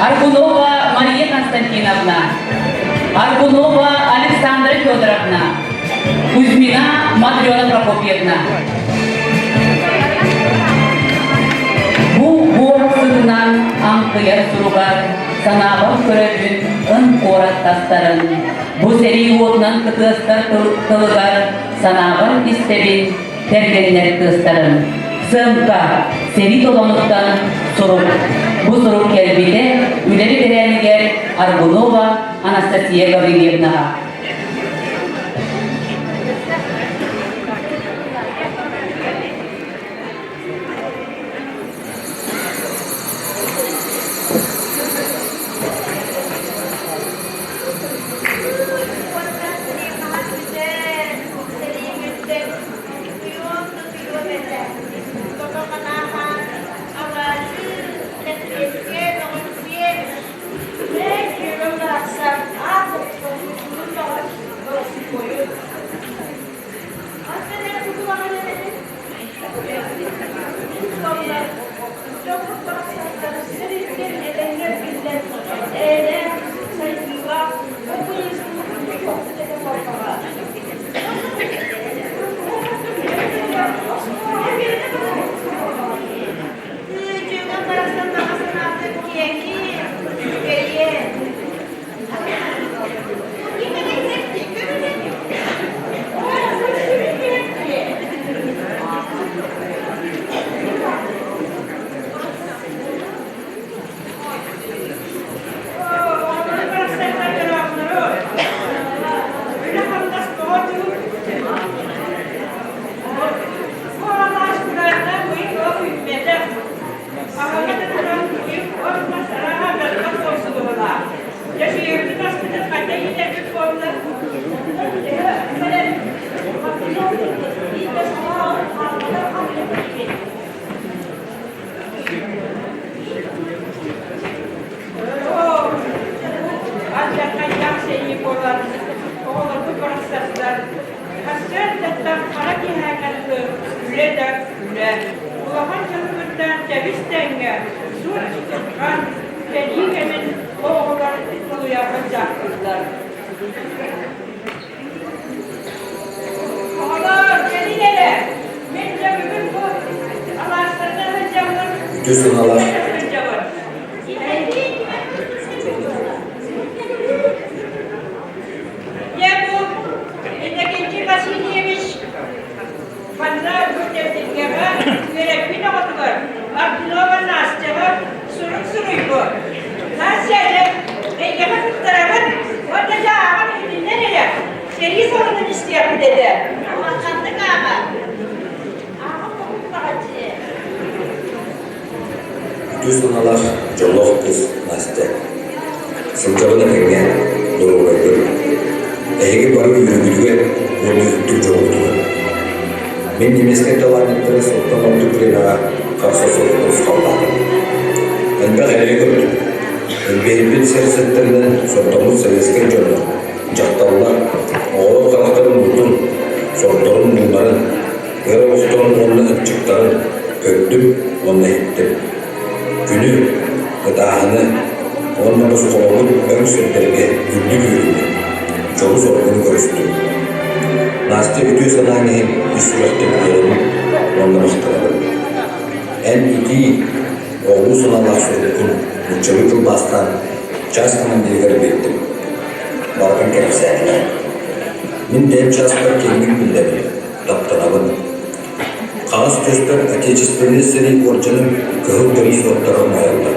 Аргунова Мария Константиновна, Аргунова Александра Федоровна, Кузьмина Матрена Прокопьевна. Бу буор сытынан аҥкыйар суругар санаабар көрөбүн ын куорат тастарын. Бу сэрии уотунан кытыастар тылыгар санаабар истэбин тэргэннэр тыастарын. Сыаҥка сэрии толонуттан сурук. Бу сурук кэлбитэ үлэ бэтэрээнигэр Аргунова Анастасия Гаврильевнаҕа. Улахан дьону тэбис-тэҥҥэ сур-сутурҕан, кэлии кэмин оҕолор тулуйарга дьаһаллар. Оҕолор, кэлин эрэ! Үтүө санаалаах Дьэ бу Иннокентий Васильевич манна Күрдэмтиргэҕэ үөрэппит оҕотугар Аргунова Настяҕа сурук суруйбут. Настя дьэ эйиэхэ туттарабын уонна дьэ ааҕан иһитиннэр эрэ сэрии сонунун истиэхпит этэ. Ханнык ааҕа? Ааҕа тоҕус дьиэ. Үтүө санаалаах дьоллоох кыыс Настя. Сылдьабын этэҥҥэ, доруобайбын. Эһиги бары үөрүүгүтүгэр уонна үрдүк дьолгутугар. Мин немецкэй талаанньыттары сылтан ордук бириэмэҕэ харса суох урусхаллаатым. Элбэх эрэйи көрдүм. Элбэһиппит сир сирдэринэн сордоммут советскай дьоннор, дьахталлар, оҕолор харахтарын уутун, сордорун муҥнарын, Ыра олохторун уонна ынчыктарын көрдүм уонна иһиттим. Күнү, ытааһыны уонна босхолобут өҥ сирдэргэ үрдүк үөрүүнү, дьолу-соргуну көрүстүм. Настя үтүө санааҥ иһин ис сүрэхтэн үөрэбин уонна махтанабын. Эн итии, оҕолуу санаалаах суруккун нууччалыы тылбаастаан чаас командирыгар биэрдим. Барытын кэрэхсээтилэр. Мин бэйэм чааспар киэҥник биллэбин. таптанабын. Хаҕыс түөспэр Отечественнай сэрии уордьанын кыһыл көмүс уоттара умайаллар.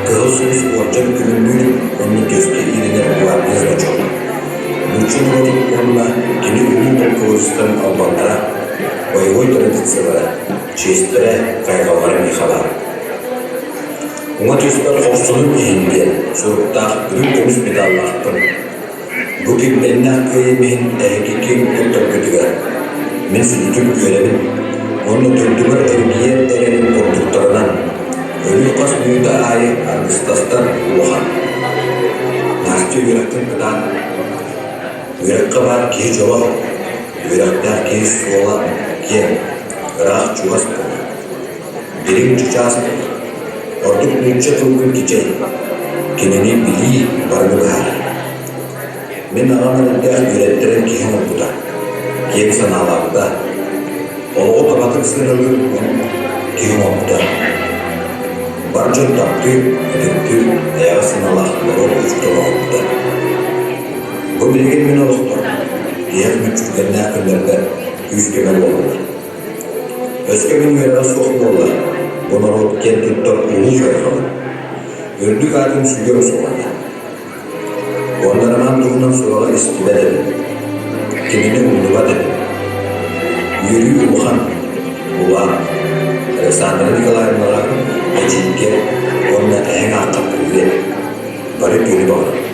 Кыһыл сулус уордьан күлүмнүүр уонна түөскэ иилинэр гвардия значок. Нуучча норуотун уонна кини улуу полководецтарын албаннара, боевой традициялара, чиэстэрэ, хайҕаллара миэхэ баар. Уҥа түөспэр хорсунун иһин диэн суруктаах үрүҥ көмүс медаллаахпын. Бу килбиэннээх кыайыым иһин эһиги киэҥ туттаргытыгар мин сүдүтүк үөрэбин уонна дойдубар эргийэр эрэлим курдуктарынан өлүү хас мүнүүтэ аайы аргыстастар улахан. Настя үөрэххин кытаат. Үөрэххэ баар киһи дьоло, үөрэхтээх киһи суола киэҥ, ыраах чугас буолар. Дириҥ чычаас буолар. Ордук нуучча тылгын кичэй, кинини билии барыны быһаарар. Мин аҕам эрэйдээх үөрэттэрэн киһи оҥорбута, киэҥ санаалаабыта, олоҕу табатык сыаналыыр киһи оҥорбута. Бар дьон таптыыр, ытыктыыр, эйэҕэс санаалаах норуот учуутала оҥорбута. Бу билигин мин олохпор тиһэх мүччүргэннээх күннэрбэр күүс-көмө буолаллар. Өскө мин үөрэҕэ суох буолла, бу норуот киэн туттар улуу хайҕабын. Үрдүк аатын сүгүөм суоҕа Уонна Роман туһунан сураҕы истибэт этим. Кинини умнубат этим. Үөрүү улахан, улаан. Александра Николаевнаҕа, эдьиийгэ уонна эһэҥ аахха привет. Бары үтүөнү баҕарабын.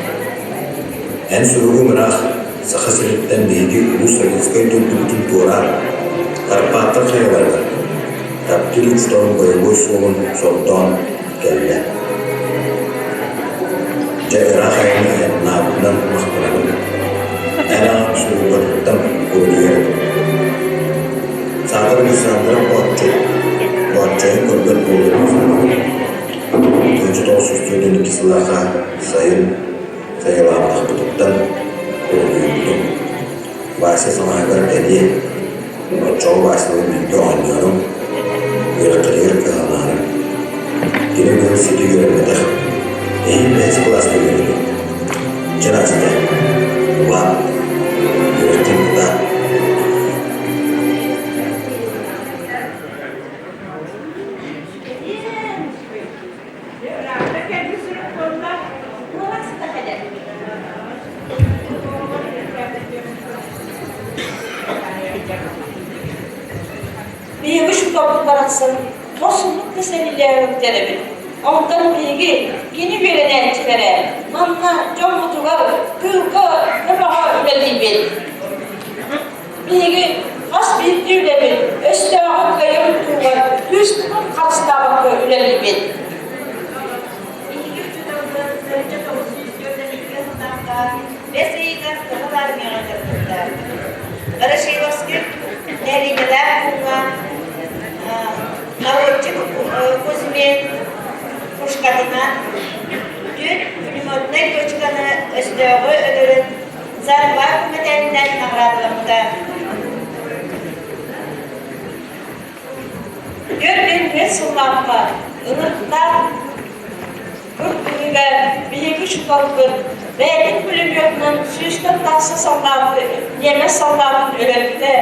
Эн суругуҥ ыраах, Саха сириттэн биһиги улуу советскай дойдубутун туораан, Карпаттар хайаларыгар таптыыр учууталым бойобуой суолун сордоон кэллэ. Дьэ ыраах айаны айаннаабытынан махтанабын. Эн аҕам суруйбатыттан курутуйар этим. Саатар Александра Бооччой, Бооччойун көрбөт буолуом махтанабын. 1942 сыллаахха сайын сайылаабатахпытыттан курутуйбутум. Вася саҥаһыгар кэлиэ, оччоҕо Васялыын бииргэ оонньоорум, үөрэххитигэр кыһаллаарыҥ. Кини быһыл сити үөрэммэтэх, эһиил бэһис кылааска үөрэнэр. Чэ, Настя, улаат, үөрэххин кытаат. Биһиги учууталбыт барахсан хорсуннук да сэрилээбиттэр эбит. Онтон биһиги кини үөрэнээччилэрэ манна дьоммутугар тыылга көмөҕө үлэлиибит. Биһиги хас биирдии үлэбит өстөөҕү кыайар туһугар күүс харыстаабакка үлэлиибит. Биһиги учууталбыт 1942 сыллаахха бэс ыйыгар Кыһыл Армияҕа кыттыбыта. Ворошиловских нэһилиэнньэлээх пууҥҥа наводчик Кузьмин пушкатынан түөрт пулеметнай точканы өстөөҕү өлөрөн Зарба мэтээлинэн наҕараадаламмыта. 45 сыллаахха ынырыктаах кыргыһыыга биһиги учууталбыт бэйэтин пулеметунан сүүстэн тахса саллааты, ньиэмэс саллаатын өлөрбүтэ.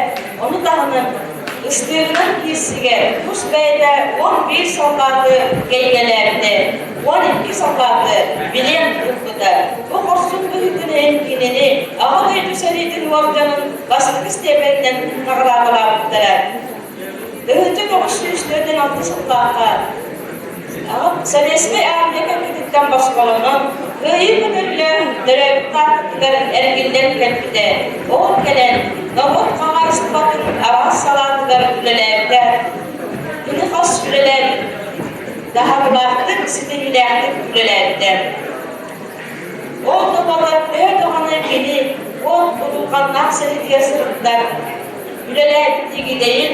Ону таһынан ыстыырынан киирсигэ тус бэйэтэ 11 саллааты кэйгэлээбитэ, 12 саллааты билиэн ылбыта. Бу хорсун быһыытын иһин кинини Аҕа дойду сэриитин уордьанын бастакы степенинэн наҕараадалаабыттара. 1946 сыллаахха Советскай Армия кэнниттэн босхолонон, Кыайыы көтөллөөх төрөөбүт Тааттатыгар эргиллэн кэлбитэ. Ол кэлэн, норуот хаһаайыстыбатын араас салаатыгар үлэлээбитэ. Кини хас үлэлээбит таһаарыылаахтык, ситиһиилээхтик үлэлээбитэ. Ол да буоллар төһө даҕаны кини уол будулҕаннаах сэриитигэр сырыттар, үлэлээбит игидэйин,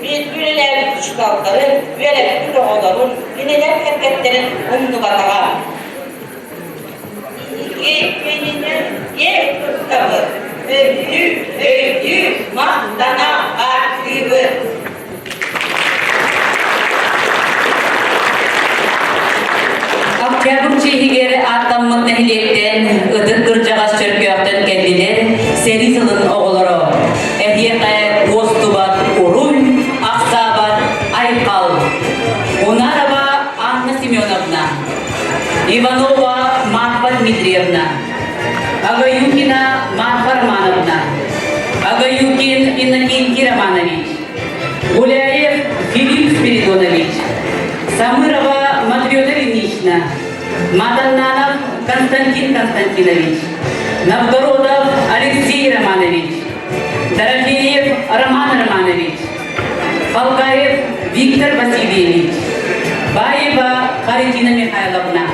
бииргэ үлэлээбит учууталларын, үөрэппит оҕолорун, кинилэр кэргэттэрин умнубатаҕа. Биһиги кининэн киэн туттабыт, өйдүү, өйдүү, махтана ааттыыбыт. Октябрь чиэһигэр ааттаммыт нэһилиэктэн ытык кырдьаҕас Чөркөөхтөн кэллилэр сэрии сылын оҕолоро. Эһиэхэ уостубат уруй, ахсаабат айхал. Унарова Анна Семеновна, Иванова Марфа Дмитриевна, Агаюкина Марфа Романовна, Агаюкин Иннокентий Романович, Гуляев Филипп Спиридонович, Самырова Матрена Ильинична, Матаннанов Константин Константинович, Новгородов Алексей Романович, Дорофеев Роман Романович, Фалкаев Виктор Васильевич, Баева Харитина Михайловна.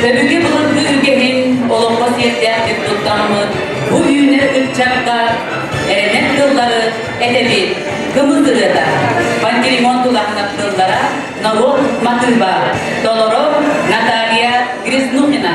Өбүгэ былыргы үгэһин олоххо сиэрдээхтик туттаммыт бу үүнэр ыччакка эрэнэр тыллары этэбит. Кымыс ырыата, Пантелеймон Тулаһынов тыллара, норуот матыыба, толорор Наталья Грязнухина.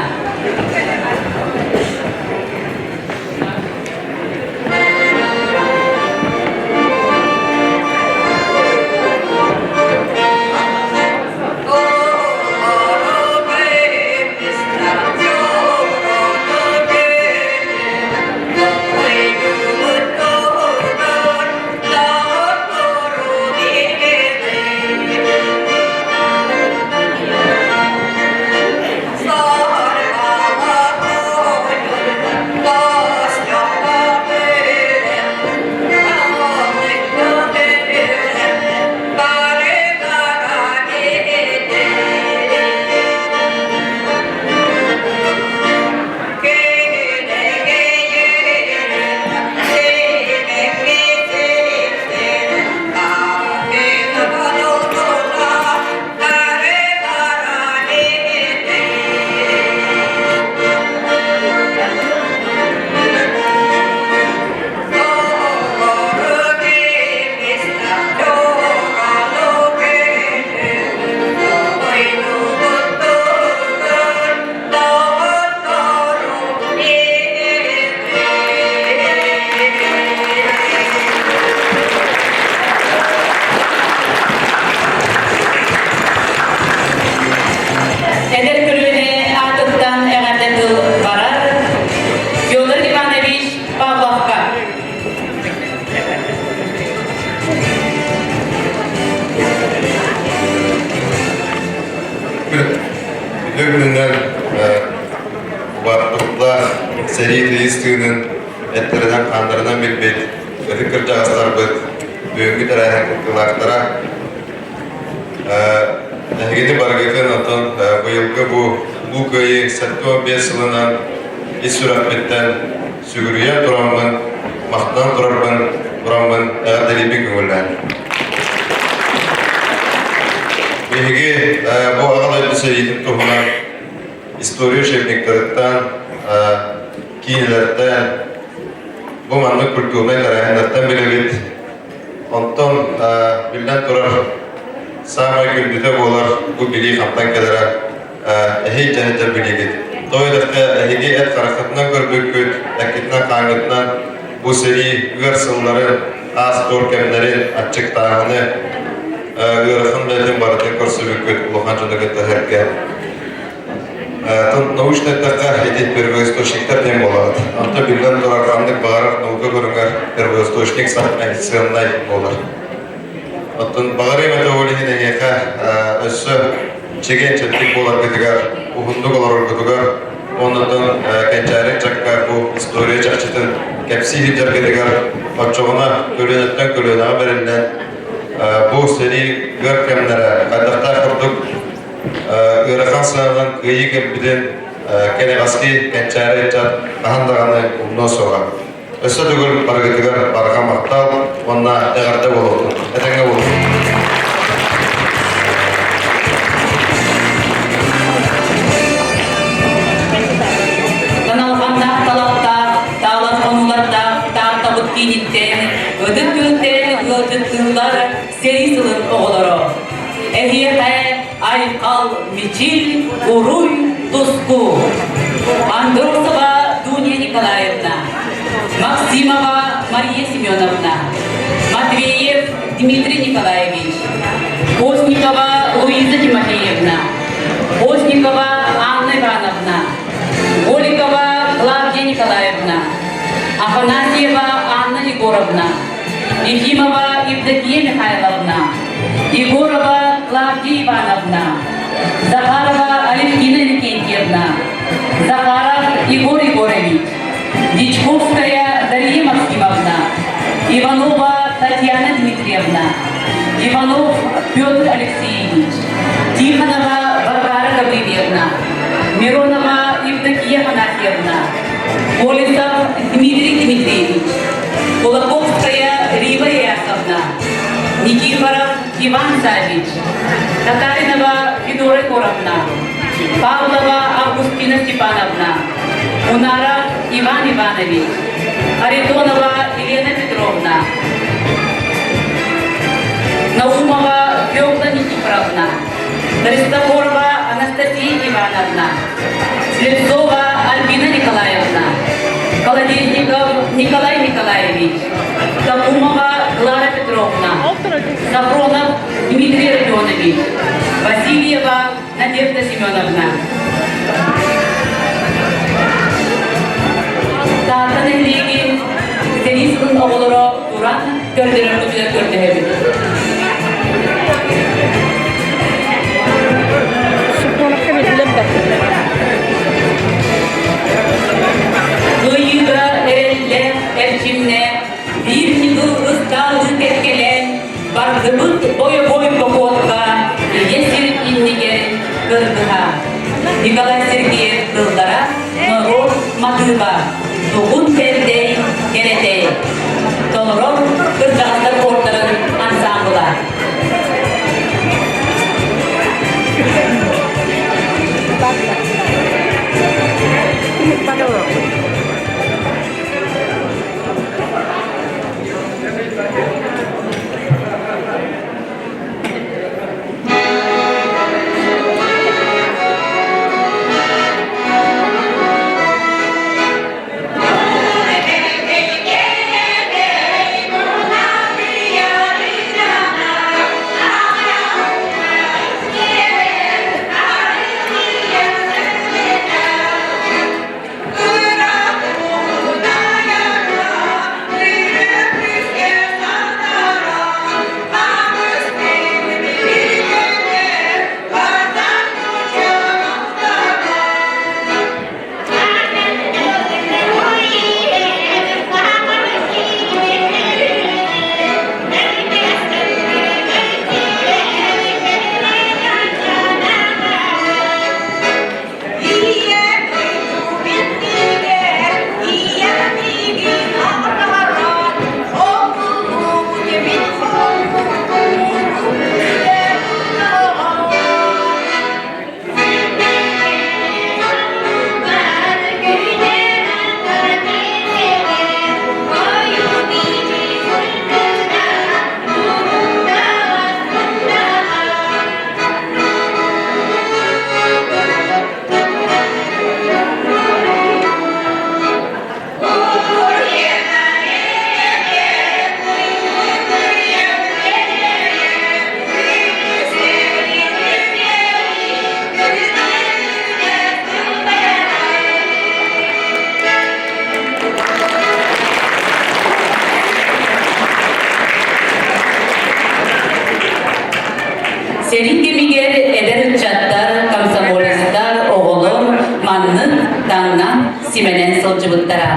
Эдэр көлүөнэ аатыттан эҕэрдэ тыл барар Федор Иванович Павловка. Үтүө күнүнэн убаастабыллаах сэрии тыйыс тыынын эттэринэн-хааннарынан билбит ытык кырдьаҕастарбыт бүгүҥҥү тэрээһин кыттыылаахтара Эһигини барыгытын оттон быйылгы бу Улуу Кыайыы 75 сылынан ис сүрэхпиттэн сүгүрүйэн тураммын, махтанан турарбын тураммын эҕэрдэлиибин көҥүллээн. Биһиги бу Аҕа дойду сэриитин туһунан история учебниктарыттан, киинэлэртэн, бу маннык культурнай тэрээһиннэртэн билэбит. Онтон биллэн турар, саамай күндүтэ буолар бу билии хантан кэлэрэ эһиил дьаһайдар билиигит. Тоҕо диэтэххэ, эһиги эт хараххытынан көрбүккүт, эккитинэн-хааҥҥытынан бу сэрии ыар сылларын, аас-туор кэмнэрин, аччыктааһыны, ыарахан үлэтин барытын көрсүбүккүт улахан дьону кытта сэргэ. Научно эттэххэ, ити первоисточниктар диэн буолаҕыт. Онто биллэн турар, ханнык баҕарар наука көрүҥэр первоисточник саамай сыаннай буолар. Оттон баҕарыам этэ ол иһин эһиэхэ өссө чэгиэн-чэбдик буоларгытыгар, уһуннук олороргутугар, оннуттан кэнчээри ыччакка бу история чахчытын кэпсии сылдьаргытыгар оччоҕуна көлүөнэттэн көлүөнэҕэ бэриллэн бу сэрии ыар кэмнэрэ хайдахтаах курдук ыарахан сыанан кыайыы кэлбитин кэнэҕэски кэнчээри ыччат хаһан даҕаны умнуо суоҕа. Өссө төгүл барыгытыгар барҕа махтал уонна эҕэрдэ буолуохтун. Этэҥҥэ буолуохтун. Таналҕаннаах талахтаах, таалар хонуулардаах Тааттабыт кииниттэн, ытык күөлтэн ыалдьыттыыллар сэрии сылын оҕолоро. Эһиэхэ айхал, мичил, уруй, туску. Андросова Дуня Николаевна, Максимова Мария Семеновна, Матвеев Дмитрий Николаевич, Постникова Луиза Тимофеевна, Постникова Анна Ивановна, Голикова Клавдия Николаевна, Афанасьева Анна Егоровна, Ефимова Евдокия Михайловна, Егорова Клавдия Ивановна, Захарова Алевтина Викентьевна, Захаров Егор Егорович, Дичковская Дарья Максимовна, Иванова Татьяна Дмитриевна, Иванов Петр Алексеевич, Тихонова Варвара Гаврильевна, Миронова Евдокия Афанасьевна, Колесов Дмитрий Дмитриевич, Кулаковская Рива Ясовна, Никифоров Иван Савич, Татаринова Федора Егоровна, Павлова Августина Степановна, Унаров Иван Иванович, Харитонова Елена Петровна, Наумова Фёкла Никифоровна, Христофорова Анастасия Ивановна, Слепцова Альбина Николаевна, Холодильников Николай Николаевич, Такумова Клара Петровна, Сафронов Дмитрий Родионович, Васильева Надежда Семеновна. Таатта нэһилиэгин сэрии сылын оҕолоро туран көрдөрөр көрдөһөбүт. Кыайыыга эрэллээх эрчимнээх биир ньыгыл ыстаалыы кэккэлээн бардыбыт бойобуой бокуотка ийэ сир иннигэр кыргыһа. Николай Сергеев тыллара норуот матыыба тугун бэрдэй кэрэтэй толорор кырдьаҕастар хуордарын ансаамбыла. сылдьыбыттара.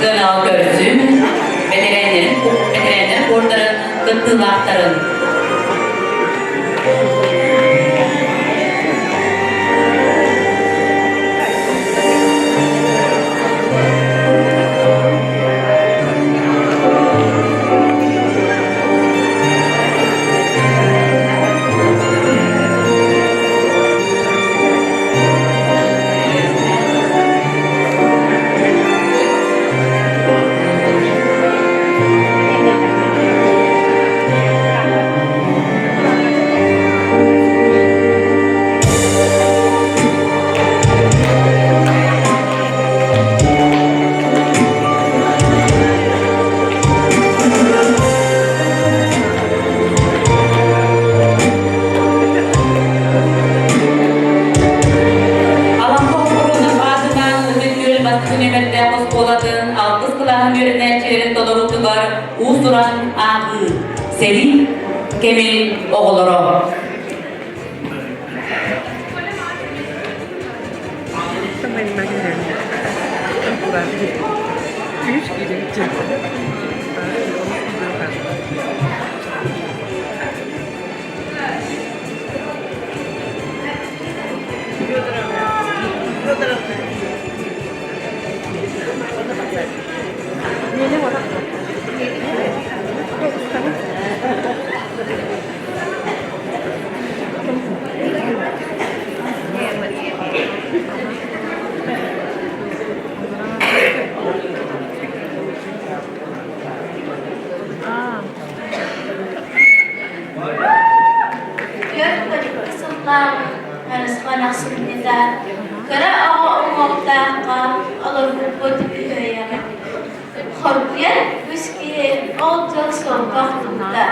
Сыанаҕа көрсүҥ, бэтэрээннэрин, бэтэрээннэр хуордарын кыттыылаахтарын. Алампа Хоппуруонап аатынан Ытык Күөл бастакы нүөмэрдээх оскуолатын алтыс кылааһын үөрэнээччилэрин толоруутугар уус-уран ааҕыы, сэрии кэмин оҕолоро. Түөрт сыллааҕы Харысхан ахсынньыта кыра оҕо уҥуохтаахха олорбуппут үһүөйэҕин. Хоргуйар үгүс киһи ол дьыл суолга охтубута,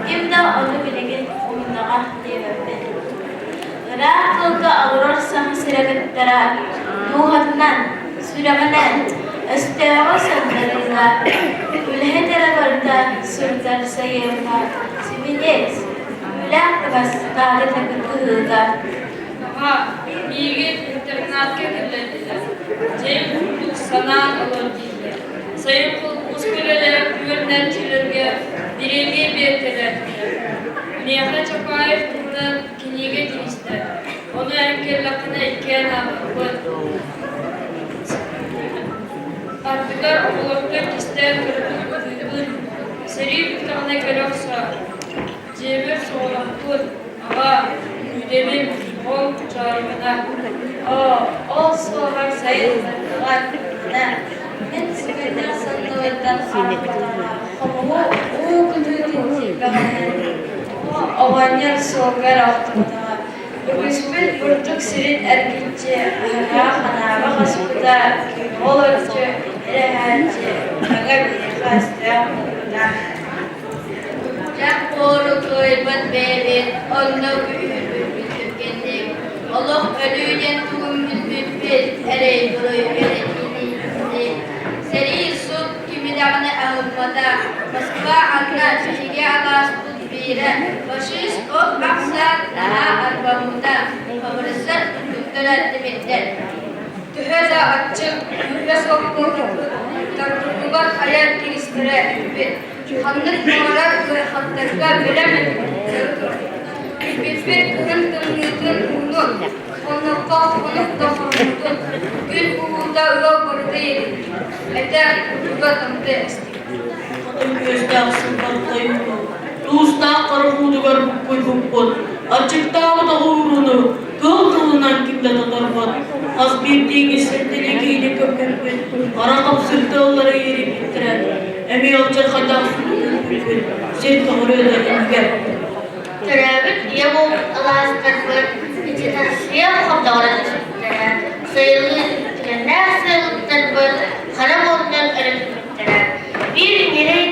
ким да ону билигин умнаҕа диэбэппин. Ыраах тылга олорор саха сирэ кыттара дууһатынан, сүрэҕинэн өстөөҕү сырдатыыга, үлэһит эрэ барыта сырдар сайыамҥа сибинец, түүлээх табас наадата кыһыыга. Аҕа, миигин интернатка киллэрдилэр. Дьиэм курдук санаан олор дииллэр. Сайын холкуоска үлэлээх үөрэнээччилэргэ бириэмийэ биэртэлээтилэр. Миэхэ Чапаев туһунан кинигэ тигистэ. Ону эн кэллэххинэ иккиэн ааҕыахпыт. Ардыгар оҕолортон кистээн кыратык ытыыбын. Сэрии бүттэҕинэ кэлэ охсоор. Дьиэбэр соҕотохпун, аҕа, күүтэбин, оҕом чоойбуна. Оо, ол суоҕар сайын бардыҕар гына, мин сүгүннэх санныбыттан хаалбатаҕа, хомуһу уу кытыытын тиийбэҕинэн, оҕонньор суолгар охтубатаҕа, үгүспүт бурдук сирин эргиччи аһыҥаҕа ханааба хаспыта, күҥҥэ олорчу, эрэһээччи, аҕа биһиэхэ өстөөх буолбута. Дьах буору кыайбат бэйэбит, онно күүһүрбүппүт түргэнник. Олох өлүү диэн тугун билбиппит, эрэй-буруй үөрэтиини Сэрии сут кими даҕаны аһыммата. Москва анна биһиги алааспыт биирэ. Фашист от ахсаан наһаа арбаммыта. Хабырыссар үрдүктэрэ тимирдэр. Төһө да аччык, күүһэ суох буолларбыт, тарбыгар хайа киристэрэ этибит. Ханнык баҕарар ыарахаттарга бэлэм этибит. Билбиппит кыһын тымныытын ууну, хонноххо хонук да хонуутун, күн уһуута ыал барыта иэдийбит, этэ курдуга тамты эстибит. Хотун күөстээх сылбар хойууну, туустаах хара уутугар буккуйбуппут, аччыктаабыт оҕуурууну кыл тылынан ким да тоторбот, хас биирдии сирдили киһини көмпүппүт, хара хапсыр тыаллары иириппиттэрэ, эмиэ алдьархайдаах суутун сир көҕүрүө да иннигэр. Төрөөбүт ийэ буолбут алаастарбыт ичитасыйа хобдоҕоро түспүттэрэ, сайылыы үктэннээх сыалыттарбыт хара буолунан өрүппүттэрэ. Биир ньирэй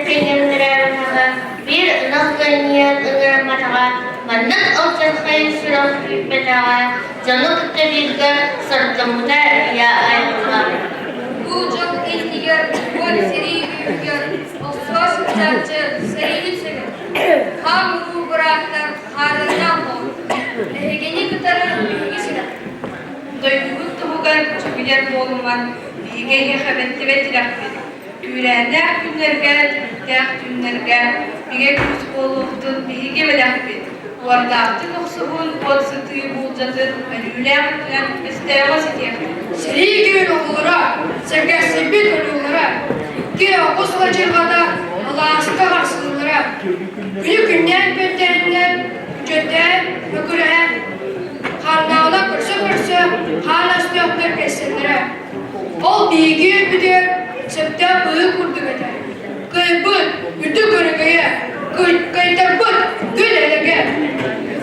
кэҥэмнэрээбэтэҕэ, биир ынах кэнньиэн ыҥырамматаҕа, маннык алдьархай сүрэх күүппэтэҕэ, дьону кытта бииргэ сордоммута ийэ айылҕа. Бу дьыл иннигэр уот сэрии бүүһүгэр охсуо сылдьааччы сэриини сөбө. Хаан уруу бырааттар хаарыаннаах буолуҥ. Эһигини кытары биһиги сүрэхпит. Дойдубут туһугар чугуйар буолуман, биһиги эһиэхэ бэттибэт тирэхпит. Күүрээннээх күннэргэ, түбүктээх түүннэргэ бигэ күүс буолуохтун биһиги бэлэхпит. Уордаахтык охсуһун, уот сытыы буулдьатын өлүүлээх өттүнэн өстөөҕө ситиэхпит. Сэрии күн оҕолоро, сэргэхсийбит ойуулара, икки оҕус ладьырҕата алааска харсыыллара, күнү күннээн күөнтээннэр, күчөттээн, өкүрэһэн, хааннааҕына көрсө-көрсө хаан өстөөхтөр кэссэллэрэ. Ол биһиги өйбүтүгэр сөптөөх быһыы курдук этэ. Кыайбыт, үрдүк өрөгөйө, кыайтарбыт, күн элэгэ.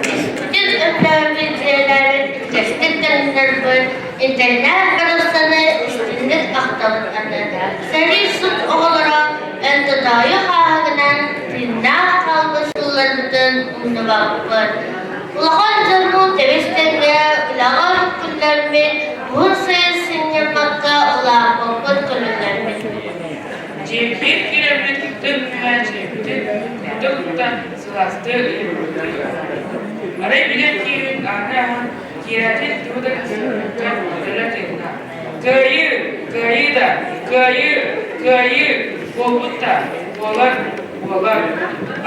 Испитин өттөөбүт дьиэлээбит үчэстик төннөрбүт, интэрнээт барахсаны истинник ахтабыт аны. Сэрии сут оҕолоро өлтөтөөйү хааһыгынан тыыннаах хаалбыт сылларбытын умнубаппыт. Улахан дьоннуун тэбис-тэҥҥэ үлэҕэ күннэммит, уһун сайын сынньаммакка улааппыппыт көрүллэммит. Дьиэбит киирэммит тымныга дьиэбитин кута-кута сылаастыы ыйыппыттар. Арай билэн киирбит ааны аһан киирээччи тугу да кэпсэппэккэ төлө тыынна. Кыайыы! Кыайыы да! Кыайыы! Кыайыы! Буолбут да! Буолар! Буолар!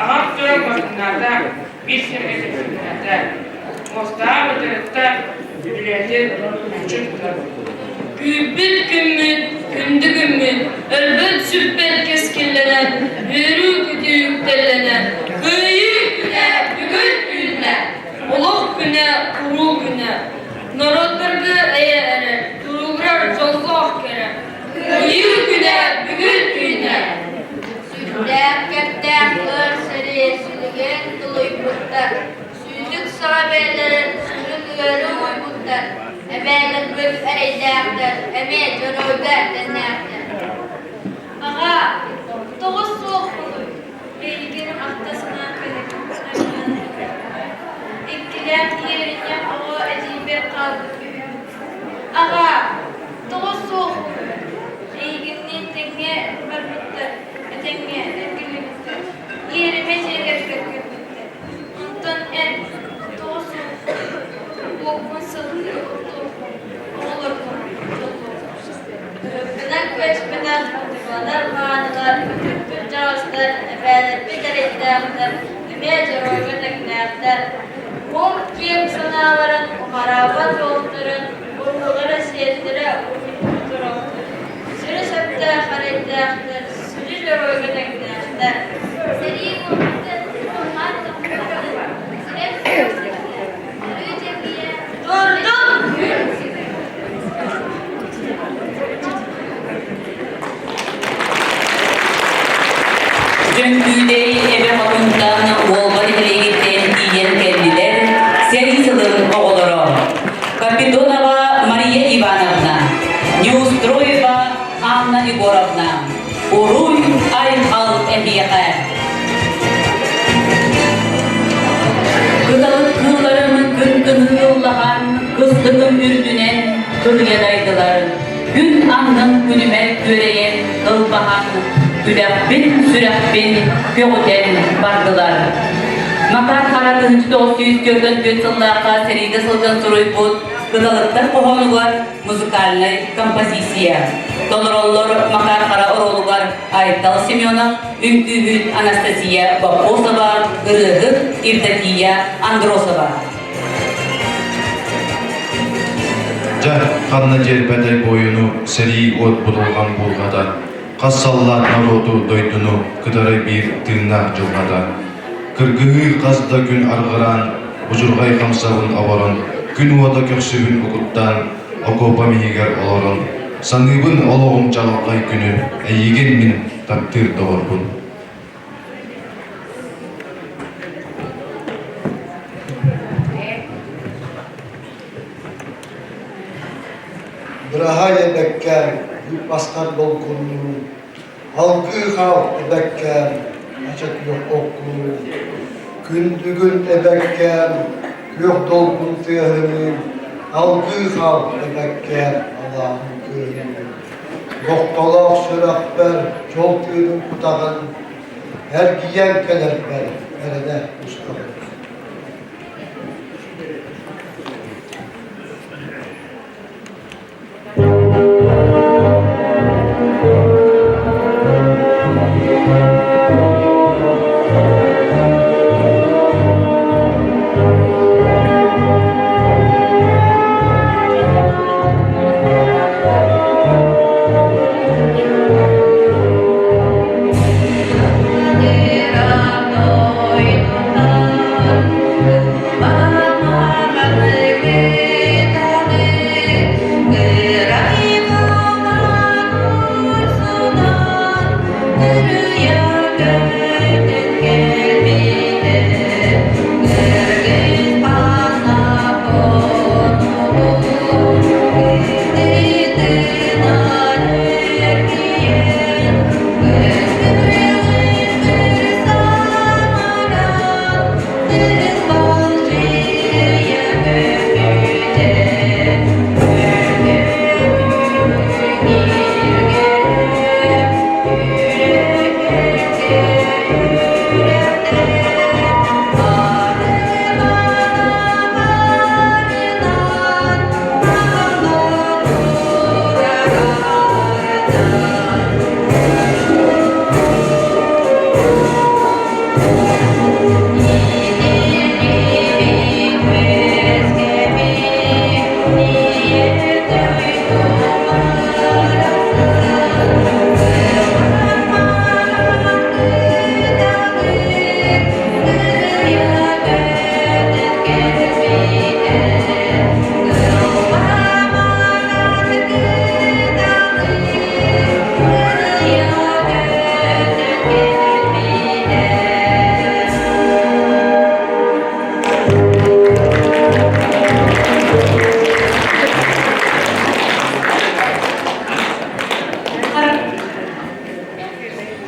Аҕам туран бастыҥнаата, биир сиргэ тэпсэҥнээтэ. Муостаҕа бытарытта, үлэтин мүччү тутар. Күүппүт күммүт, күндү күммүт, өлбөт-сүппэт кэскиллэнэн, үөрүү-көтүү үктэллэнэн, Кыайыы күнэ бүгүн үүннэ, олох күнэ, уруу күнэ. Норуоттарга эйэ эрэр, туругурар дьоллоох кэрэ. Кыайыы күнэ бүгүн үүннэ. Сүрдээх кэптээх ыар сэрии сүлүгүн тулуйбуттар, Сүүтүк саҕа бэйэлэрин сүрүн ыарыы уйбуттар, эбээлэрбит эрэйдээхтэр, эмиэ дьоруойга тэннээхтэр. Аҕа, тоҕо суоххунуй? Эйигин ахта санаан кэлэбин Иккилээх иэринньэх оҕо эдьиийбэр хаалбыт үһүбүн. Аҕа, тоҕо суоххунуй? Эйигинниин тэҥҥэ барбыттар, этэҥҥэ эргиллибиттэр. Иэримэ дьиэлэригэр көммүттэр. Онтон эн тоҕо суоххунуй? Уоккун сылгы оттуоххун, оҕолоргун дьоллуоххун. Ыһыккынан күөспүтэх, ытыгыланар маанылар, ытык кырдьаҕастар, эбээлэрбит эрэйдээхтэр, эмиэ дьоруойга тэҥнээхтэр. Уол киэҥ санааларын, уһараабат уолтарын, уруулара сиэттэрэ уһуйбут уруоктар. Сүрү сөптөөх эрэйдээхтэр, сүдү дьоруойга тэҥнээхтэр. Сэрии буолбутун туһунан тохтообут, сирэр суох өрүү дьэбийэ, Турдум! Дьөҥкүүдэй эбэ хотунтан Уолба нэһилиэгиттэн тиийэн кэллилэр сэрии сылын оҕолоро. Капитонова Мария Ивановна, Неустроева Анна Егоровна, Уруй Айхал эһиэхэ! Кыталык кыылларым күн кыһыыллаһан, кыстыгым үрдүнэн кырыйа дайдылар. Күн аннын күнүмэр күөрэйэн кылбаһан, күлэхпин, сүрэхпин көҕүтэн бардылар. Макар Хара 1944 сыллаахха сэриигэ сылдьан суруйбут. Кыталыктар хоһоонугар музыкальнай композиция. Толороллор Макар Хара оруолугар Айтал Семенов, үҥкүүһүт Анастасия Боппосова, ырыаһыт Евдокия Андросова. Дьэ, ханна дьиэрбэтэй буойуну сэрии уот будулҕан буурҕата, хас саллаат норуоту дойдуну кытары биир тыыннаах дьылҕата. Кыргыһыы хас да күн арҕараан, удьурҕай хамсабын оборон, күн уота көхсүбүн угуттаан, окуопам иһигэр олорон, саныыбын олоҕум чаҕылхай күнүн, эйигин мин таптыыр доҕорбун. Быраһаай эбэккэм, үп-астар долгуннуун, алгыы хаал эбэккэм, ача күөх оккунуун, күндүгүн эбэккэм, күөх долгун тыаһыныын, алгыы хаал эбэккэм, алааһын кыыһыныын. Нохтолоох сүрэхпэр дьол тыынын кутаҕын, эргийэн кэлэрбэр эрэнэ устаҕын.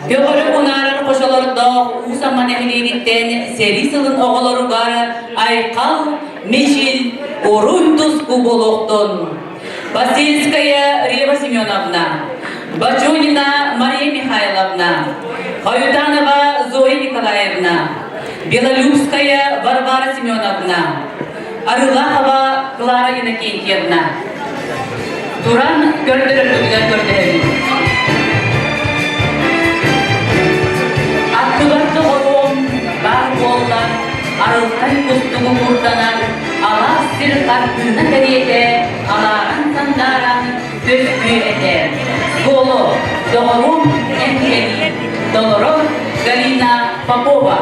Көҕөрү унаарар хочолордоох Уус Амма нэһилиэгиттэн сэрии сылын оҕолоругар Айхал, Мичил, Уруй туску буолуохтун! Васильская Рева Семеновна, Бачунина Мария Михайловна, Хаютанова Зоя Николаевна, Белолюбская Варвара Семеновна, Арылахова Клара Иннокентьевна. Туран көрдөрөргүтүгэр көрдөһөбүн. Аттыбар доҕоруом баар буолла, арылхай кустугу курданан, алаас сир хартыына кэриэтэ алааран сандааран көстүө этэ. Соло, доҕоруом эн кэлиий, толорор Галина Попова.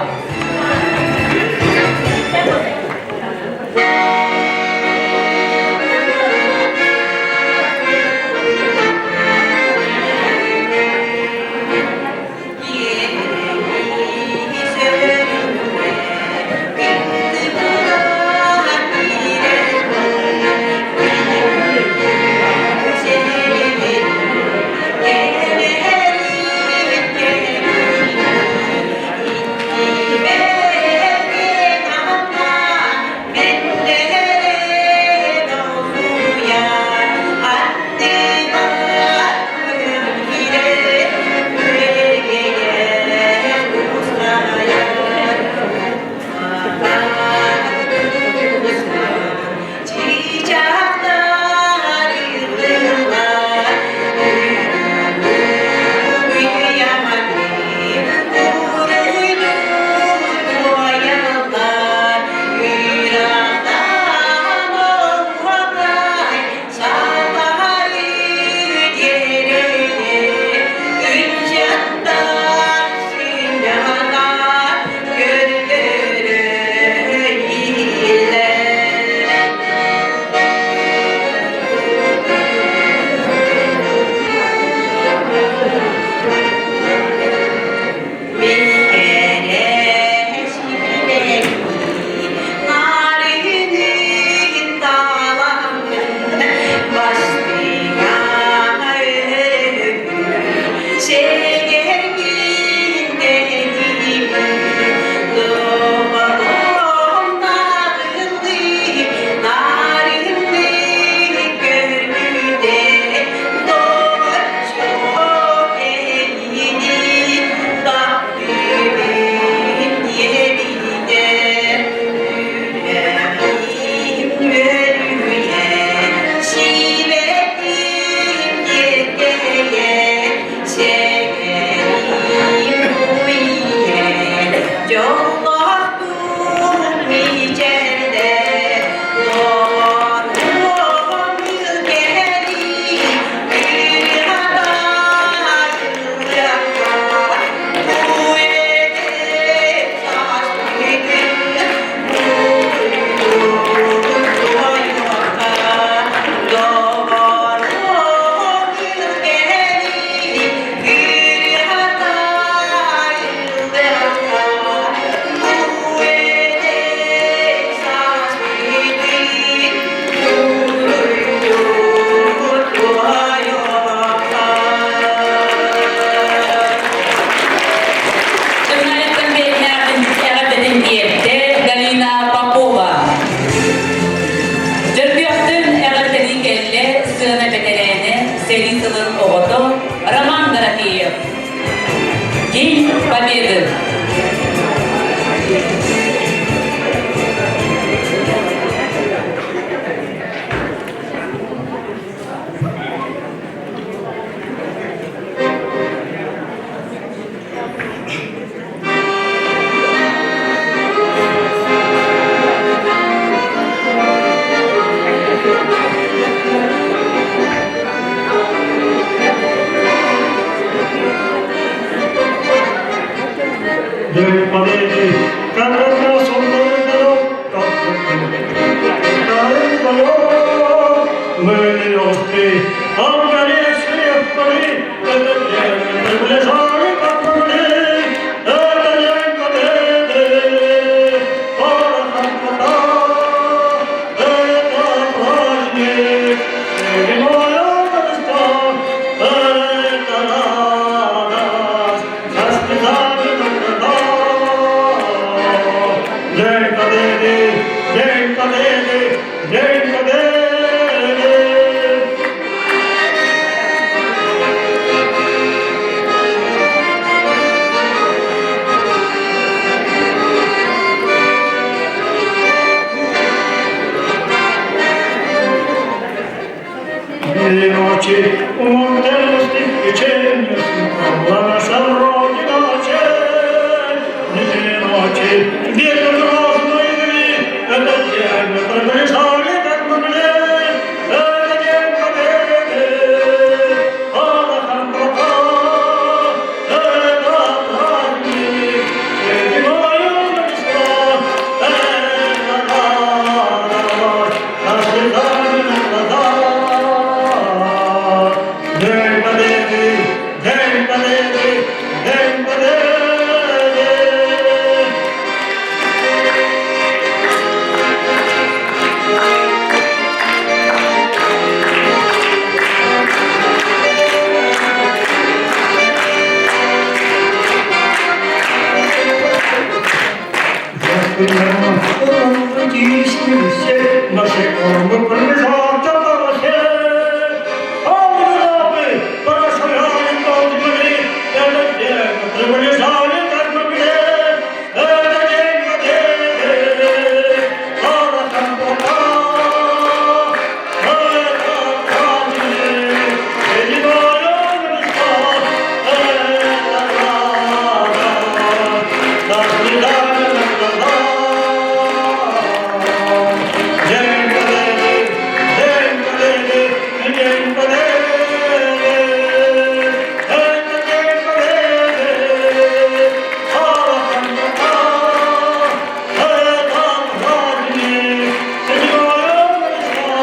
Мы легкие, обгоревшие в пыли, этот день приближали, как могли, это день победы, порохом это праздник, седьмое торжество, это радость, со слезами на глазах. День Победы, День Победы, День Победы! Дни ночи, умудренности печенье, Смыкала наша Родина очей. Дни ночи, ветер грозной двери, Этот день мы приближали, как могли, Это день победы, порохом пропал, Это праздник, седьмое число, Это радость, со слезами на глазах. День Победы, День Победы, День Победы! Все наши кормы пробежат до порохе. А лапы прошагали по земле, этот день приближали, как могли. Это день победы, порохом пропал. Это праздник, седьмое число, это радость, со слезами на глазах. День Победы, День Победы, День Победы, это День Победы, порохом пропал, это праздник, седьмое число,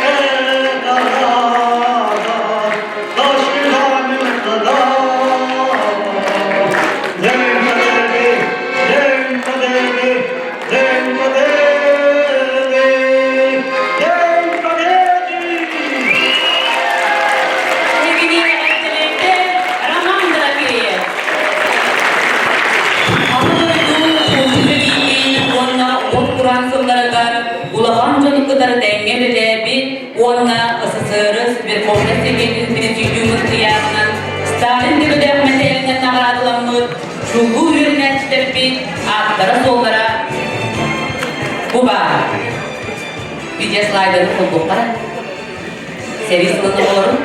это радость, со слезами на глазах. День Победы, День Победы, День Победы, День Победы! Эһигини эҕэрдэлиир Роман Дорофеев. Аҕа дойду Улуу сэриитин уонна уот кураан сылларыгар улахан дьону кытары тэҥҥэ үлэлээбит уонна СССР Верховнай Сэбиэтин Президиумун ыйааҕынан Сталин төбөлөөх мэтээлинэн наҕараадаламмыт чулуу үөрэнээччилэрбит ааттара-суоллара бу баар. Видеослайданы холбуохтара. Сэрии сылын оҕолорун.